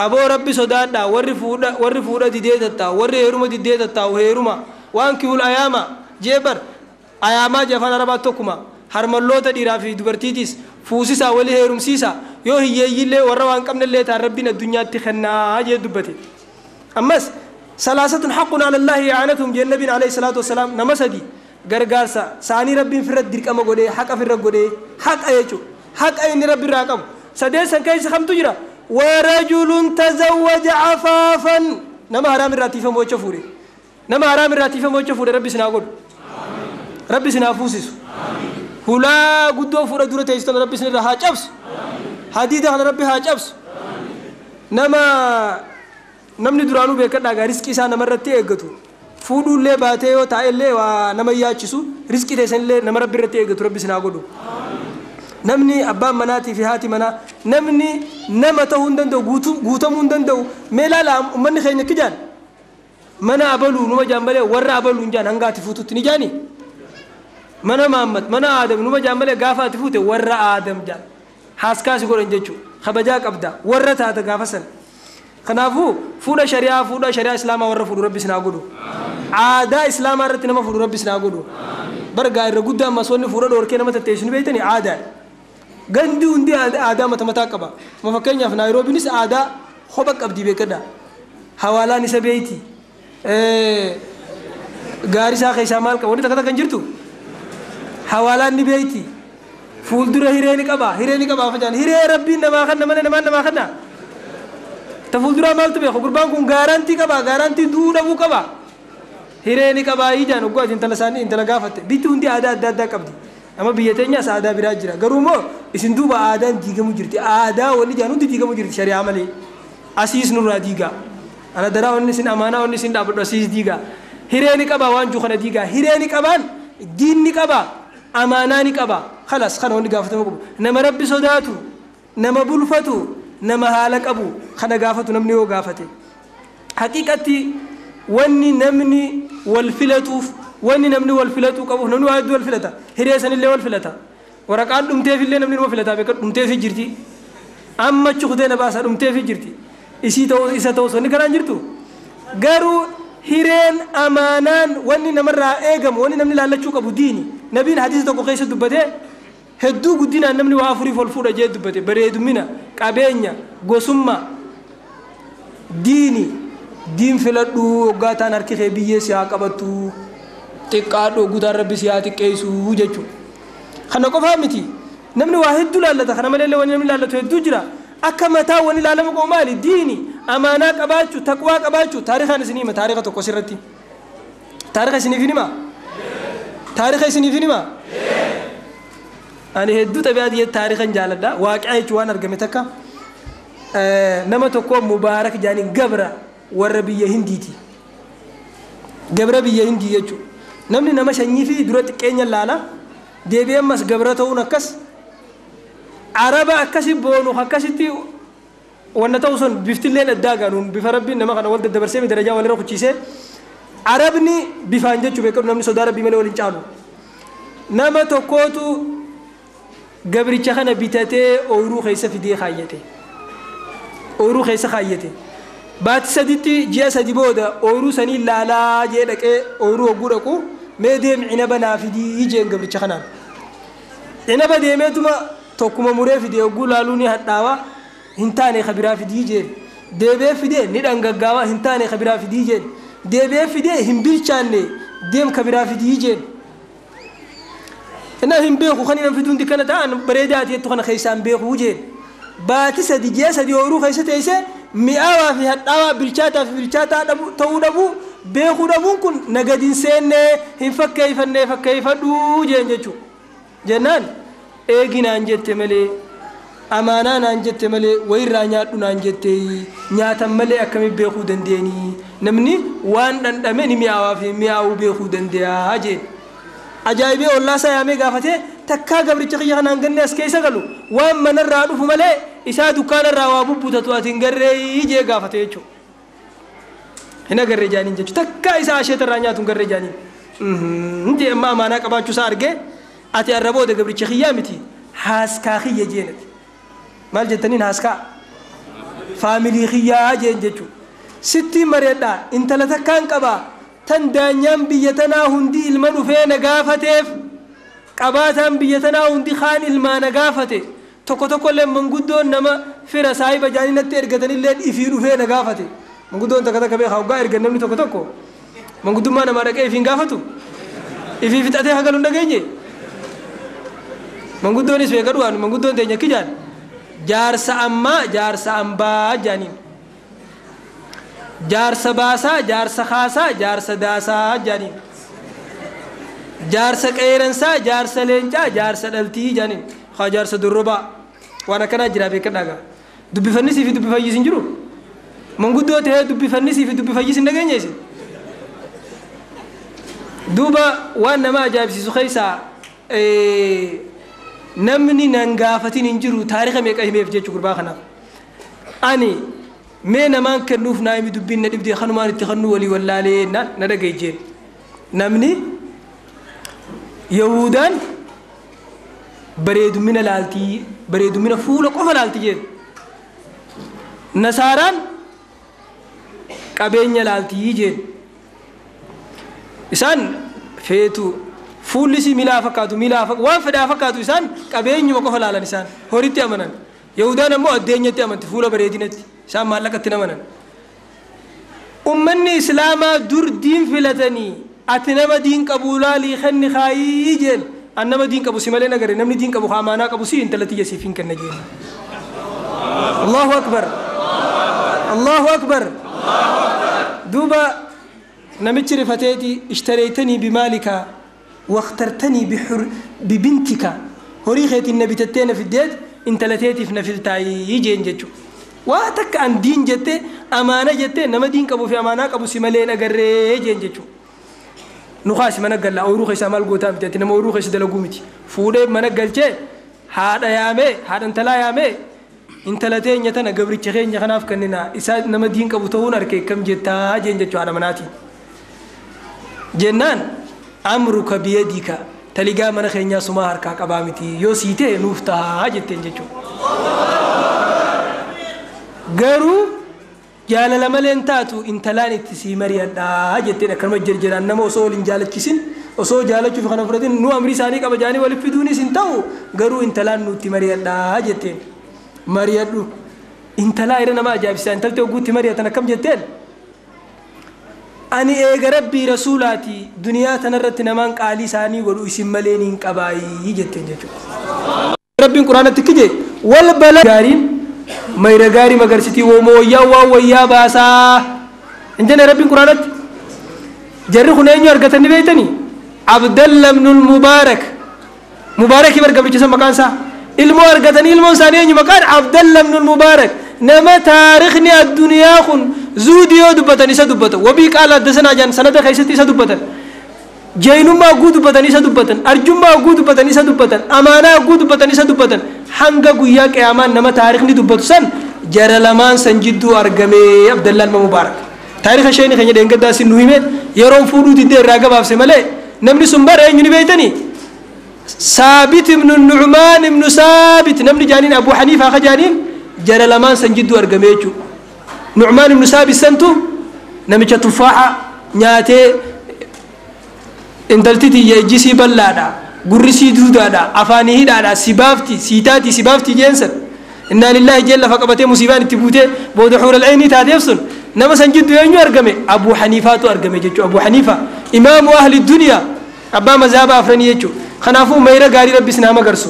aboo rabbi sodaadhaa warri fuudha didee tattaa'u warri heeruma didee tattaa'u heeruma waan kihul ayaama jeebar ayaamaa jafaan arabaa tokkuma harmalloota dhiiraa fi dubartiitis fuusisaa wali heerumsiisa yoo hiyyeeyyillee warra waan qabnellee ta'an rabbiin addunyaatti kennaa jee dubbate ammas salaasatun haqqun ala allaahi i'aanatuhum jee nabiin alayhi salaatu wassalaam nama sadi gargaarsa saanii rabbiin firra dirqama godhee haqa firra godhee haqa jechuudha haqa inni rabbi irraa qabu sadeessan keessa kamtu jira warajulun tazawwaja afaafan nama haraam irraa tiifamu jecha fuudhe nama haraam irraa tiifamu jecha fuudhe rabbi sinaa godhu rabbi sinaa fuusisu hulaa guddoo fuudha dura teessisan rabbi sinirra haa cabsu hadiida kana rabbi haa cabsu nama namni duraanuu beekadhaa gaa riskii isaa namarratti eeggatu fuudhuullee baatee yoo taa'ellee waa nama yaachisu riskii teessanillee nama rabbi irratti eeggatu rabbi sinaa godhu namni abbaan manaatii fi haati manaa namni nama ta'uu hin danda'u guutamuu hin danda'u mee ilaala uummanni keenya kijaan mana abaluu numa jaan malee warra abaluu hin jaan hanga ati fuututti ni jaani mana Mahammad mana Aadam numa jaan malee gaafa ati fuute warra Aadam jaan haaskaasi godhan jechuudha kabajaa qabda warra taata gaafa sana kanaafuu fuudha shari'aa islaamaa warra fuudhu rabbi sinaa godhu aadaa islaamaa irratti nama fuudhu rabbi sinaa godhu bargaa irra guddaa ammas wanni fuudha dhoorkee nama tatteessu ni beektanii aadaa gandi hundi aadaa mata mataa qaba ma fakkeenyaaf naayiroobiinis aadaa kopha qabdi beekadha hawaalaan isa beeyti gaarii isaa keessaa maal qaba wanni takka takka hin jirtu hawaalaan ni beeyti fuuldura hiree ni qaba facaan hiree rabbiin namaa kanna malee namaan namaa kanna Ta fuulduraa maaltu beeku? Gurbaan kun gaarantii qaba, gaarantii du'uu dhabuu qaba. Hiree ni qabaa ijaan oggaa intala isaanii intala gaafatte. Bitti hundi aadaa adda addaa qabdi. Amma biyya teenyaas aadaa biraa jira. Garuu immoo isin duuba aadaan diigamu jirti. Aadaa wanni ijaan hundi diigamu jirti shari'aa malee. Asiis nurraa diigaa. Ana daraa wanni isin amaanaa wanni isin dhaabadhu asiis diigaa. Hiree ni qabaa waan jiru kana diigaa. Hiree ni qabaan diin ni qabaa. Amaanaa ni qabaa. Khalas kana wanni gaafatama qabu. Nama Rabbi sodaatu, nama bulfatu, nama haala qabu kana gaafatu namni yoo gaafate. Haqiiqatti wanni namni wal filatuuf, wanni namni wal filatuu qabuuf, namni waa hedduu wal filata. Hiree sanillee wal filata. Waraqaan dhumteefillee namni numa filataa beekan dhumteefii jirti. Amma achi kutee na baasa dhumteefii jirti. Isii ta'uu isa ta'uu wanni kanaan jirtu. Garuu hireen amaanaan wanni namarraa eegamu, wanni namni laallachuu qabu diini. Nabiin hadiisa tokko keessa dubbatee hedduu guddinaan namni waa afuriif ol fuudha jee dubbate. Bareedumina, qabeenya, gosummaa, diini. Diin filadhuu hoggaa ta'an harki kee biyyee si haa qabattu, xiqqaadhu hogguutaan Rabbi si haa xiqqeessu jechuudha. Kana qofaa miti. Namni waa hedduu laallata. Kana malee wanni namni laallatu hedduu jira. Akka mataa wanni laalamu qabu maali? Diini, amaanaa qabaachuu, taqwaa qabaachuu. Taarikaan isinii hima, taarika tokko sirratti. Taarika isiniif hima? Taarika isiniif hima? Ani hedduu xabi'aa diyyee taarikan jaaladha. Waaqaa jechuun waan argame takka. Nama tokko Mubaarak jaaniin gabra warra biyya Hindiiti. Gabra biyya Hindii jechuudha. Namni nama sanyii fi dura xiqqeenya laala. Deebi'ee ammas gabra ta'uun akkas. Araba akkasi boonu akkasitti wanna ta'u sun biftilleen addaa gaanuun bifa Rabbiin nama kana wal daddabarsee darajaa walirra kuchiisee. Arabni bifaan jechuu beekamu namni sodaa Rabbii malee waliin caalu. Nama tokkootu gabricha kana bitatee ooyiruu keessa fidee kaayyate. Ooyiruu keessa kaayyate. Baati saditti ji'a sadi booda ooyiruu sanii laalaa jee dhaqee ooyiruu hogguu dhaqu mee deem cinaba naa fidii jeen gabricha kanaan. Cinaba deemeetuma tokkuma muree fidee hogguu laaluu ni hadhaawaa hin taane kabiraa fidii jeen. Deebee fidee ni dhangaggaawaa hin taane kabiraa fidii jeen. Deebee fidee hin bilchaanne deem kabiraa fidii jeen. Inni hin beeku kan inni fiduun dikkana ta'an bareedaa jettu kana keessaan beeku jeen. Baati sadi ji'a sadi ooyiruu keessa teessee mi'aawaa fi hadhaawaa bilchaataa fi bilchaataa ta'uu dhabuu beekuu dhabuun kun nagadin seennee hin fakkeeffannee fakkeeffadhuu jeen jechuudha. Jennaan eegi naan jette malee amaanaa naan jette malee wayirraa nyaadhu naan jette nyaatan malee akkamiin beekuu dandeenii namni waan dhandhame ni mi'aawaa fi mi'aawuu beekuu danda'a jeen. Ajaa'ibee ollaa isaa yaamee gaafatee takkaa gabricha kiyya kanaan ganne as keessa galu waan manarraa dhufu malee isaa dukkaanarraa waa bubbutatu ati hin garree jee gaafate jechuudha. Hin agarree jaaniin jechuudha. Takkaa isaa asheetarraa nyaatu hin garree jaaniin. Jee amma amaanaa qabaachuu isaa argee ati arra booda gabricha kiyyaa miti haaskaa kiyya jeenati. Maal jettaniin haaskaa? Faamilii kiyyaa jeen jechuudha. Sitti mareedhaa intala takkaan qabaa. Tan daanyaan biyya tanaa hundi ilma dhufee na gaafateef qabaataan biyya tanaa hundi kaan ilmaa na gaafate tokko tokkollee manguddoon nama fira saahiba jaanii natti ergatanillee ifii dhufee na gaafate. Manguddoon takka takka beekaa hoggaa ergan namni tokko tokko manguddummaa namaa dhaqee ifiin gaafatu ifii fixatee hagalu hin dhageenye. Manguddoonis beeka dhugaan manguddoon teenya akki jaan jaarsa ammaa jaarsa ambaa jaaniin. Jaarsa baasaa jaarsa kaasaa jaarsa daasaa jaaniin. Jaarsa qeeransaa jaarsa leencaa jaarsa dhaltii jaaniin. Haa jaarsa dorrobaa waan akkanaa jira beekadhaa gaa. Dubbifannisii fi dubbifayyis hin jiru. Manguddoo ta'ee dubbifannisii fi dubbifayyis hin dhageenye isin. Duuba waan nama ajaa'ibsiisu keessaa namni nan gaafatin hin jiru taarika meeqa himeef jechuu gurbaa kanaaf. Ani mee namaan kennuuf naa himi dubbiin na dhibdee kanumaan itti kannuu walii wallaalee na dhagaye jeen. Namni Yahudaan bareedumina laaltii bareedumina fuula qofa laalti jeen. Nasaaraan qabeenya laaltii jeen. Isaan feetu fuulli isii milaa fakkaatu milaa waan fedhaa fakkaatu isaan qabeenyuma qofa laalan isaan horitti amanan. Yahudaan ammoo addeenyatti amanti fuula bareedinatti isaan maallaqatti amanan. Ummanni Islaamaa dur diin filatanii ati nama diin qabu laalii kenni kaayii jeen an nama diin qabu si malee nagarre namni diin qabu amaanaa qabu si intala tiyya siif hin kenna jeen. Allahu akbar. Allahu akbar. Duuba namichi rifateeti ishtareytanii bimaalika wakhtartanii bibintika horii keetiin na bitattee na fiddeet intalateetiif na filtaayii jeen jechuudha. Waa takka an diin jette amaana jette nama diin qabuu fi amaanaa qabu si malee agarree jeen jechuudha. Nu kaasi mana galla ooyiruu keessaa maal gootaa miti ati nama ooyiruu keessa dalaguu miti. Fuudhee mana galchee haadha yaamee haadha intalaa yaamee intala teenya tana gabricha keenya kanaaf kenninaa isaa nama diin qabu ta'uun arke kam jettaa jeen jechuudha haadha manaatiin. Jennaan amruka biyadika taligaa mana keenyaa sumaa harkaa qabaa miti yoo sii ta'e nuuf tahaa jetteen jechuudha. Garuu jaalala malee hin taatu intalaan itti sii mari'adhaa jetteen akkanuma jirjiraan nama osoo waliin jaalachisin osoo jaalachuuf kana fudhatin nu amrii isaanii qaba jaanii waliif fiduunis hin ta'u garuu intalaan nutti mari'adhaa jetteen mari'adhu intalaa irra nama ajaa'ibsiisa intalti ogguutti mari'atan akkam jetteen ani eega rabbii rasuulaati duniyaa tanarratti namaan qaalii isaanii godhu isin malee niin qabaayii jetteen jechuudha. Rabbiin quraanatti kije wal bala gaariin mayra gaarii magarsitii woomoo wayyaa waan wayyaa baasaa hin jenne rabbiin quraanatti jarri kun eenyu argatanii beeytanii Abdalla ibnul Mubaarak Mubaarakii bar gabricha san maqaan isaa ilmoo argatanii ilmoon isaanii eenyu maqaan Abdalla ibnul Mubaarak nama taarikhni addunyaa kun zuudii yoo dubbatan isa dubbatan wabii qaala adda sanaa jaan sanada keessatti isa dubbatan jaynummaa oguu dubbatan isa dubbatan arjummaa oguu dubbatan isa dubbatan amaanaa oguu dubbatan isa dubbatan hanga guyyaa qiyaamaan nama taarikhni dubbatu san jara lamaan san jidduu argamee Abdallaan ilma Mubaarak taarikha isheen keenya dheengaddaa sin nu hime yeroon fuudhuu diddee irraa gabaabse malee namni sun bara eenyu ni beeytanii Saabit ibnu Nucmaan ibnu Saabit namni jaaniin Abu Haniifaa ka jaaniin jara lamaan san jidduu argame jechuudha. Nucmaan ibnu Saabit santu namicha tuffaaxa nyaatee intalti tiyya ijji sii bal'aadha gurri sii duudaadha afaanii hidhaadha si baafti sii taati si baafti jeen san innaa lillaahi jeen lafa qabatee musiibaan itti buutee booda xuural aynii taateef sun nama san jidduu eenyu argame Abu Haniifaatu argame jechuudha. Abu Haniifa imaamu ahli duniyaa abbaa mazhaaba afranii jechuudha. Kanaafuu mayra gaarii rabbis nama garsu.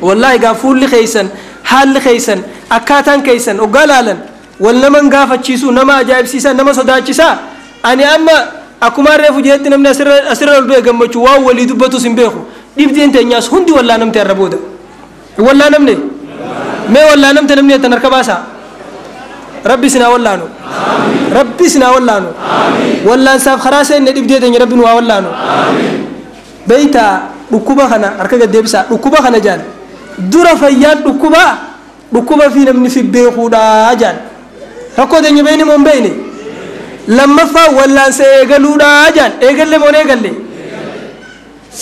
Wallaahi gaa fuulli keessan haalli keessan akkaataan keessan oggaa laalan wal naman gaafachiisu nama ajaa'ibsiisaa nama sodaachisaa ani amma akkuma reefu jeetti namni asirra ol ba'e gammachuu waan walii dubbatus hin beeku dhibdeen teenyaas hundi wallaa namte har'a booda wallaa namne mee wallaa namte namni jettan harka baasaa rabbi sinaa wallaanu rabbi sinaa wallaanu wallaansaaf karaa seenne dhibdee teenya rabbi nu haa wallaanu beeytaa dhukkuba kana harka gaddeebisaa dhukkuba kana jaan dura fayyaan dhukkuba dhukkuba fi namni fi beekuudhaa jaan rakkoo teenya beeyni moo hin beeyne lammaffaa wallaansa eegaluudhaa jaan eegalle moo hin eegalle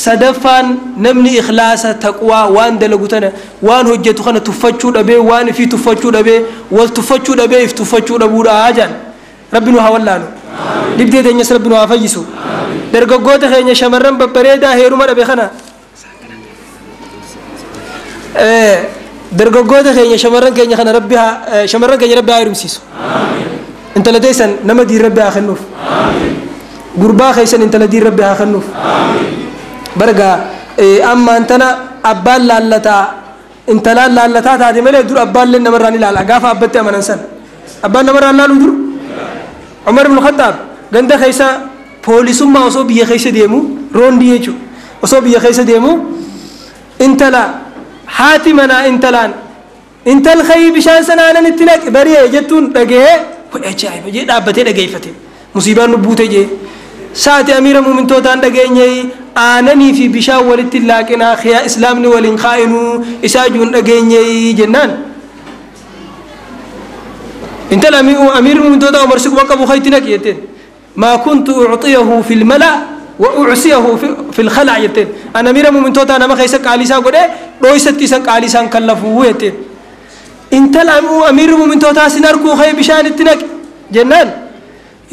sadaffaan namni ikhlaasa taqwaa waan dalagu tana waan hojjetu kana tuffachuu dhabee waan ifii tuffachuu dhabee wal tuffachuu dhabee if tuffachuu dhabuudhaa jaan rabbi nu haa wallaanu dhibdee teenyas rabbi nu haa fayyisu dargaggoota keenya shamarran babbareedaa heeruma dhabe kana dargaggoota keenya shamarran keenya kana rabbi haa shamarran keenya rabbi haa heerumsiisu intala teessan nama diin rabbi haa kennuuf gurbaa keessan intala diin rabbi haa kennuuf barga ammaan tana abbaan laallataa intalaan laallataa taate malee dur abbaan namarraan ilaala gaafa abbatti amanan san abbaan namarraan laalu dur Umar ibn Khattaab ganda keessa poolisummaa osoo biyya keessa deemu roondii jechuudha osoo biyya keessa deemu intala haati manaa intalaan intal khayii bishaan sana aanan itti naqi bari'ee jettuun dhagahee ajaa'iba jee dhaabbatee dhageeffate musiibaan nu buute jee saati amiira muumintootaan dhageenye aananii fi bishaan walitti laaqinaa khiyaa islaamni waliin kaa'inuu isaa juun dhageenye jennaan intala amiirri muumintootaa Umar si quban qabu kayitti naqi jetteen maa kuntu ucxiyahu fi lmala wa ucsiyahu fi lkhalac jetteen an amiira muumintootaa nama keessa qaalii isaa godhee dhooysatti isan qaalii isaan kallafuu jetteen intala amiirri muumintootaa sin arkuu kayi bishaan itti naqi jennaan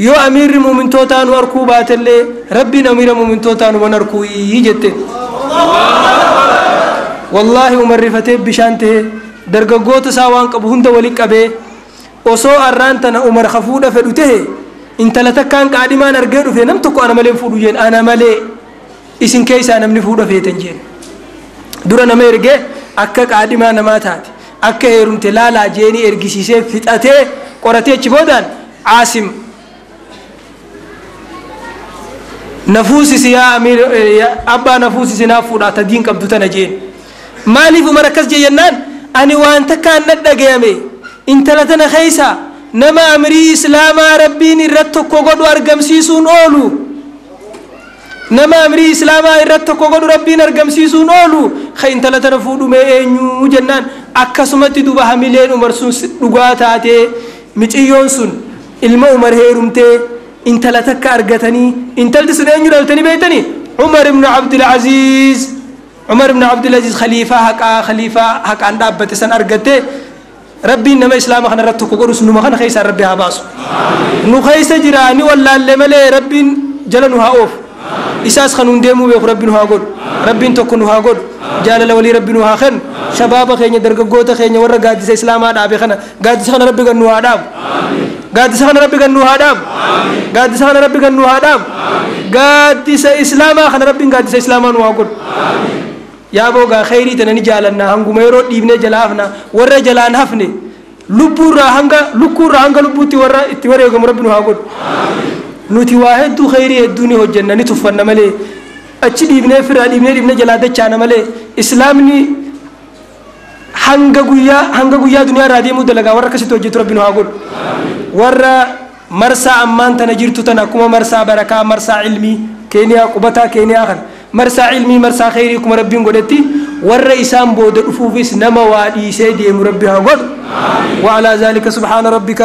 yoo amiirri muumintootaa nu arkuu baatellee rabbiin amiira muumintootaa numan arkuu jetteen wallaahi Umar rifatee bishaan ta'e dargaggoota isaa waan qabu hunda wali qabee osoo arraan tana Umar hafuudha fedhu ta'e intala takkaan qaadhimaan argee dhufe nam tokko ana malee fuudhu jeen ana malee isin keessaa namni fuudha feeten jeen dura nama ergee akka qaadhimaa namaa taate Akka heerumte laalaa jeenii ergisiisee fixatee qoratee achi boodaan Aasim nafuusisi yaa amiir abbaa nafuusisi naaf fuudhaa ta diin qabdu tana jeen. Maaliif Umar akkas jee jennaan ani waan takkaan dhadhagayame intala tana keeysa nama amrii islaamaa rabbiin irratti tokko godhu argamsiisuun oolu. Nama amrii islaamaa irratti tokko godhu rabbiin argamsiisuun oolu ka intala tana fuudhumee eenyu jennaan akkasumatti duba hamileen Umar sun dhugaa taatee miciyyoon sun ilma Umar heerumtee intala takka argatanii intalti sun eenyu dhaltanii beektanii Umar ibn Abdul Aziz. Umar ibn Abdul Aziz khaliifaa haqaa khaliifaa haqaan dhaabbate san argatte. Rabbiin nama islaama kana irratti tokko godhus numa kana keessaan rabbi haa baasu. Nu keessa jira ni wallaalle malee rabbiin jala nu haa oofu. Isaas kan nun deemuu beeku rabbi nu haa godhu. Rabbiin tokko nu haa godhu. Jaalala walii rabbi nu haa kennu. Shabaaba keenya dargaggoota keenya warra gaaddisa islaamaa dhaabe kana gaaddisa kana rabbi gan nu haa dhaabu. Gaaddisa kana rabbi gan nu haa dhaabu. Gaaddisa kana rabbi gan nu haa dhaabu. Gaaddisa islaamaa kana rabbiin gaaddisa islaamaa nu haa godhu. Yaa boogaa khayrii tana ni jaalanna hanguma yeroo dhiibnee jalaa hafna warra jalaan hafne lubbuurraa hanga lukkuurraa hanga lubbuutti warra itti wareegamu rabbi nu haa godhu. Nuti waa hedduu khayrii hedduu ni hojjenna ni tuffanna malee achi dhiibnee firraa dhiibnee dhiibnee jalaa dachaana malee islaamni hanga guyyaa duniyaa irraa deemuu dalagaa warra akkasitti hojjetu rabbi nu haa godhu. Warra marsaa ammaan tana jirtu tana akkuma marsaa barakaa marsaa ilmii keeniyaa qubataa keeniyaa kana marsaa ilmii marsaa khayrii akkuma rabbiin godhetti warra isaan booda dhufuufis nama waa dhiisee deemu rabbi haa godhu. وعلى ذلك سبحان ربك.